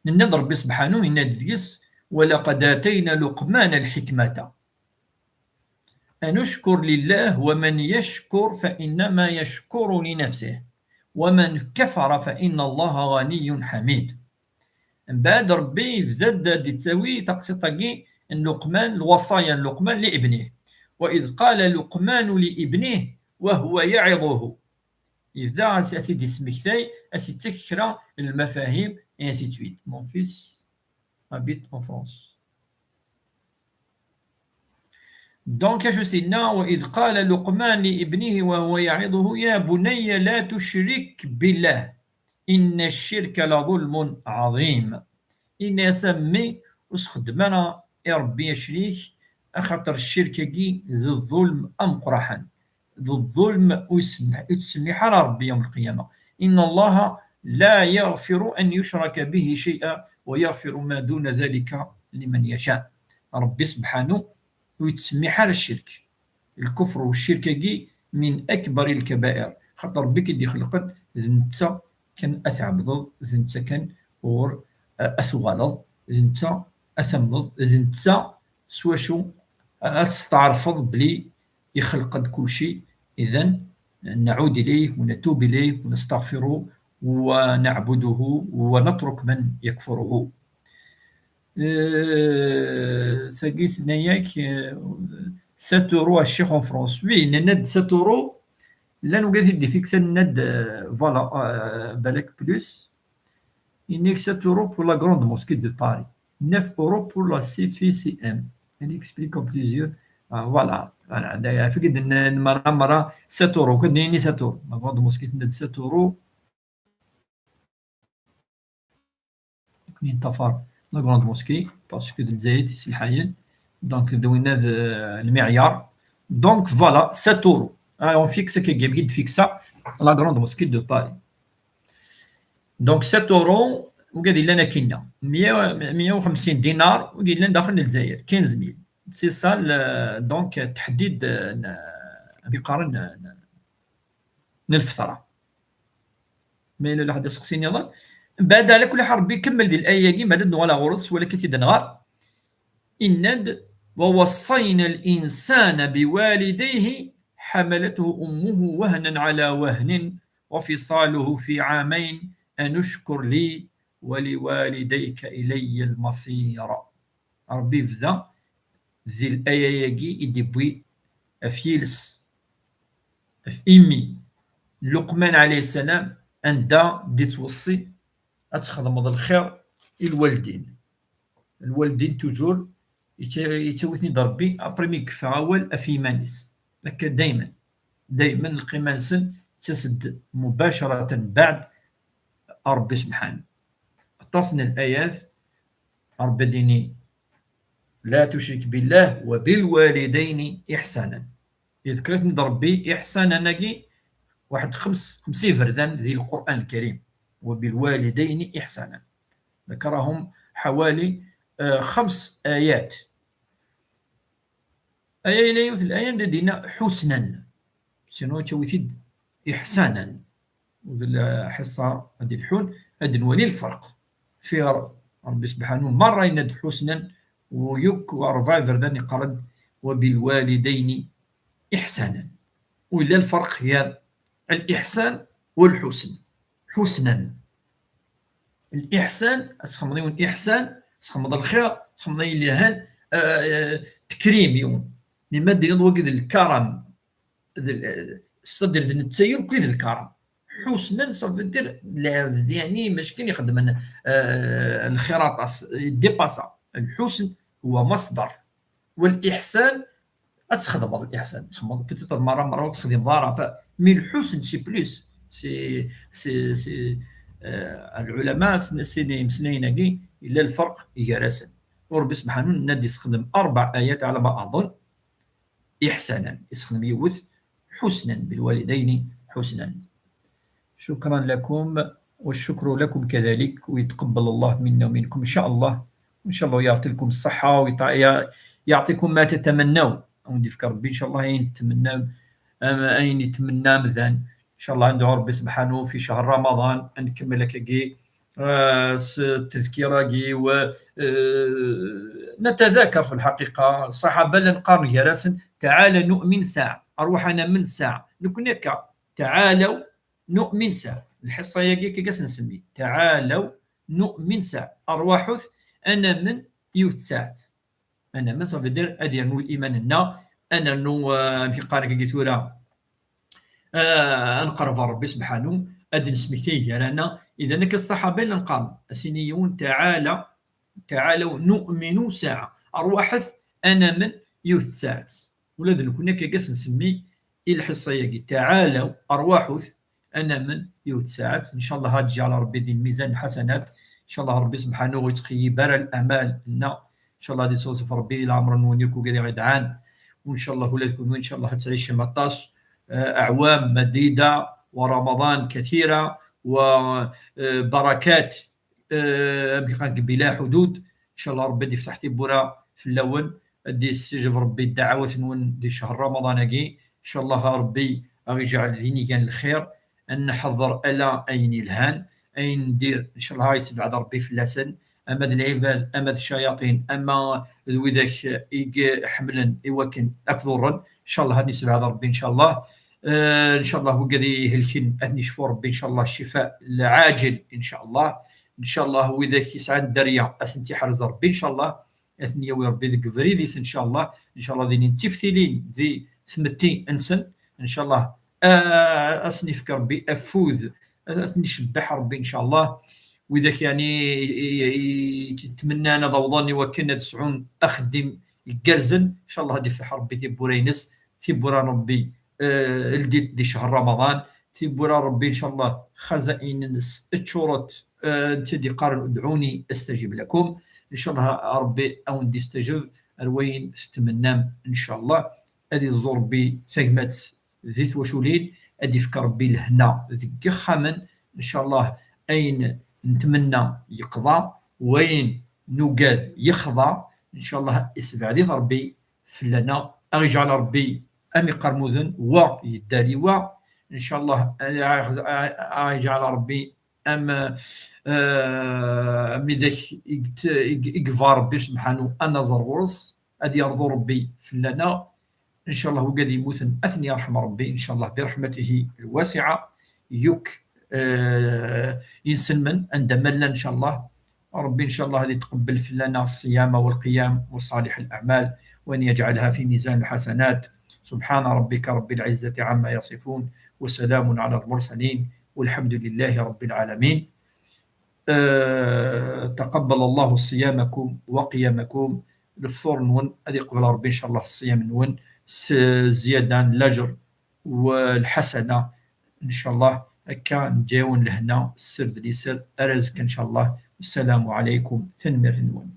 Nenna-d Ṛebbi sebḥanu, yenna-d deg-s: ولقد آتينا لقمان الحكمة أن اشكر لله ومن يشكر فإنما يشكر لنفسه ومن كفر فإن الله غني حميد. Mbeɛd Ṛebbi yebda-d ad d-ittawi taqsiṭ-agi n Luqman, lwaṣaya n Luqman li ibnih. وإذ قال لقمان لابنه وهو يعظه. Yebda a t-id-ismektay, a s-ittak kra n lmafahim, et ainsi de suite. Mon fils habite en France. Donc, acu s-yenna? وإذ قال لقمان لابنه وهو يعظه يا بني لا تشرك بالله إن الشرك لظلم عظيم. Ini-as a mmi, ur s-xeddem ara i Ṛebbi acrik, axaṭer ccirk-agi d ḍḍulm ameqqraḥen. D ḍḍulm ur yessemḥ-, ur yettsemmiḥ ara Ṛebbi yawm lqiyama. إن الله لا يغفر أن يشرك به شيئا ويغفر ما دون ذلك لمن يشاء. Ṛebbi sebḥanu ur yettsemmiḥ ara ccirk. Lkufr u ccirk-agi min akbar lkabair, xaṭer Ṛebbi i k-id-ixelqen, d netta kan ad tɛebdeḍ, d netta kan ɣur, eh, ad tuɣaleḍ, d netta ad tamneḍ, d netta s wacu ad testeɛrfeḍ belli ixelq-d kulci. إذن نعود إليه ونتوب إليه ونستغفره ونعبده ونترك من يكفره. Euh, tagi tenna-yak, euh, sept euros à Ccix en France. Oui, nenna-d sept euros. Llan wigad i d-ifiksan, nenna-d, euh, voilà, euh, balak plus. Yenna-yak sept euros pour la grande mosquée de Paris. Neuf euros pour la C F C M. Elle explique en plusieurs. Ah, voilà. Voilà. D'ailleurs, il faut que de, de, mara, mara, sept euros. Que de, sept euros. La grande mosquée, de sept euros. Nekkni neṭṭafar la grande mosquée, parce que d Lezzayer i tt-iselḥayen. Donc, d winna d, euh, lmiɛyar. Donc voilà, sept euros. Ah, on fixe, كيما كي تفيكسا la grande mosquée de Paris. Donc sept euros, وقاعد لنا كنا مية، مية وخمسين دينار، وقاعد لنا داخل الجزائر quinze mille. C'est ça, donc تحديد، آه، بقرن، آه، الفطره. ما إلا واحد يسقسيني نظن. بعد، على كل حال، ربي يكمل دي الآية كي بعد نغلا غرس، ولكن تيدنغار. إناد: "ووصينا الإنسان بوالديه حملته أمه وهنا على وهن وفصاله في عامين أن اشكر لي ولوالديك إلي المصير". ربي يبدا ذي الآية ياكي يدبوي أفيلس، أف إمي لقمان عليه السلام، عندها دي توصي أتخدم الخير الوالدين. الوالدين toujours يتاويتني ربي ابري مي كفا اول افيمانيس. هكا دائما، دائما القيمه نسن تسد مباشره بعد ربي سبحانه. اتصلنا الايات، ربي ديني: "لا تشرك بالله وبالوالدين احسانا". يذكرتني ربي احسانا ناقي واحد خمس خمسي فردان ذي القران الكريم، "وبالوالدين احسانا". ذكرهم حوالي، آه، خمس آيات. آية إلى يوث الآية دينا حسنا، سينو تويتد إحسانا. وذ الحصة هذه الحون هذا نولي الفرق في ربي سبحانه مرة يند حسنا ويك ورفايفر ذا يقرد: "وبالوالدين إحسانا". وإلا الفرق هي الإحسان والحسن. حسنا. الإحسان، تخمض يون إحسان، تخمض الخير، تخمض يون الهان، آه، آه، تكريم يون. مما دينا وقد الكرم، ذ-، آه، الصدر ذ نتسير كل ذ الكرم. حسنا صافي دير العبد، يعني، ماش كان يخدم، آه، الخيرات أص-، ديباسا. الحسن هو مصدر، والإحسان أتخدم الإحسان، تخدم peut-être مرة، مرة وتخدم ضرب، mais الحسن c'est plus، c'est، c'est، c'est، آه، العلماء سن-، سيدي مسنين هاكي، إلا الفرق يجرسن. وربي سبحانه نادي يستخدم أربع آيات على ما أظن، إحسانا، يستخدم يوث حسنا، "بالوالدين حسنا". شكرا لكم، والشكر لكم كذلك، ويتقبل الله منا ومنكم إن شاء الله. وإن شاء الله يعطيكم الصحة ويعطيكم ما تتمنون. ونضيفك ربي إن شاء الله أين تتمنى، أم-، أين يتمنى مذان. إن شاء الله ندعو ربي سبحانه في شهر رمضان أن نكمل كي، آه، س-، التذكرة كي و، آه، نتذاكر في الحقيقة الصحابة لنقارن جراسن: "تعالى نؤمن ساعة"، أرواحنا من ساعة، نكون هكا، "تعالوا نؤمن ساعة". الحصة ياكي كي كاس نسمي: "تعالوا نؤمن ساعة". أرواحث أنا من يوت ساعة. أنا من صافي دير أدي نو الإيمان لنا، أنا نو، آه، كي قارك كي ثورة، آه، نقرب ربي سبحانه، أدي نسمي كي رانا. إذا نك الصحابة لنقام أسينيون: "تعالى، تعالوا نؤمن ساعة". أرواحث أنا من يوت ساعة. ولاد نكون كي كاس نسمي إلى الحصة ياكي: "تعالوا أرواحث أنا من يوت ساعة". إن شاء الله هاد جعل ربي دي ميزان الحسنات. إن شاء الله ربي سبحانه ويتخيب برا الأمال لنا. إن شاء الله هادي تصوصف ربي العمر نونيكو قال غيدعان. وإن شاء الله ولادكم إن شاء الله تعيش مطاس، آه، أعوام مديدة ورمضان كثيرة وبركات، آه، أمك قالك بلا حدود. إن شاء الله ربي يفتح تيبورا في الأول، أدي يستجب ربي الدعوات نون دي شهر رمضان أكي. إن شاء الله ربي يجعل ذيني كان الخير، أن نحضر ألا أين الهان، أين ندير إن شاء الله يسبعد ربي في اللسن، أما د العباد، أما د الشياطين، أما ذ وذاك إيك حملن إوكن أكثرن، إن شاء الله هاني سبعد ربي إن شاء الله. آه، إن شاء الله وقد يهلكن أثني شفو ربي إن شاء الله الشفاء العاجل إن شاء الله. إن شاء الله وذاك يسعد الدريا أسنتي حرز ربي إن شاء الله. أثني يوي ربي ذك فريديس إن شاء الله. إن شاء الله ذي نتفتلين ذي ثمتي إنسن إن شاء الله. آه، أسني فك ربي أفوذ، أثني شبح ربي إن شاء الله. وإذا كان ي-، ي-، ي-، يتمنى أنا ضوضاني وكنا تسعون أخدم يقرزن، إن شاء الله هادي يفتح ربي تيبورا ينس، تيبورا ربي، آه، الديت دي شهر رمضان، تيبورا ربي إن شاء الله خزائن نس اتشورت، آه، انت دي قارن ادعوني استجب لكم. إن شاء الله ربي أون دي استجب أروين استمنام إن شاء الله. ad iẓur Rebbi tagmat di twaculin, ad ifk Rebbi lehna deg ixxamen, ncallah ayen netmenna yeqḍa, wayen nugad yexḍa, ncallah isbeɛd-it Rebbi fell-aneɣ, aɣ-iǧɛel Rebbi am iqermuden, wa yedder i wa, ncallah aɣ-iǧɛel Rebbi am, eh, am widak i yebɣa Rebbi subḥanu ad naẓer ɣur-s, ad yerḍu Rebbi fell-aneɣ, ncallah wigad yemmuten ad ten-yerḥem Rebbi, ncallah برحمته الواسعة, yukk, eh, inselmen anda ma llan, ncallah Rebbi ncallah ad yetqebbel fell-aneɣ الصيام والقيام وصالح الأعمال, وأن يجعلها في ميزان الحسنات. سبحان ربك رب العزة عما يصفون، وسلام على المرسلين، والحمد لله رب العالمين. Eh, تقبل الله صيامكم وقيامكم. Lefṭur-nwen ad iqbel Rebbi ncallah ṣṣiyam-nwen s zziyada n laǧer u lḥasana, ncallah akka neǧǧa-yawen lehna sser d liser. Ar azekka ncallah. Assalamu ɛalaykum, tanemmirt-nwen.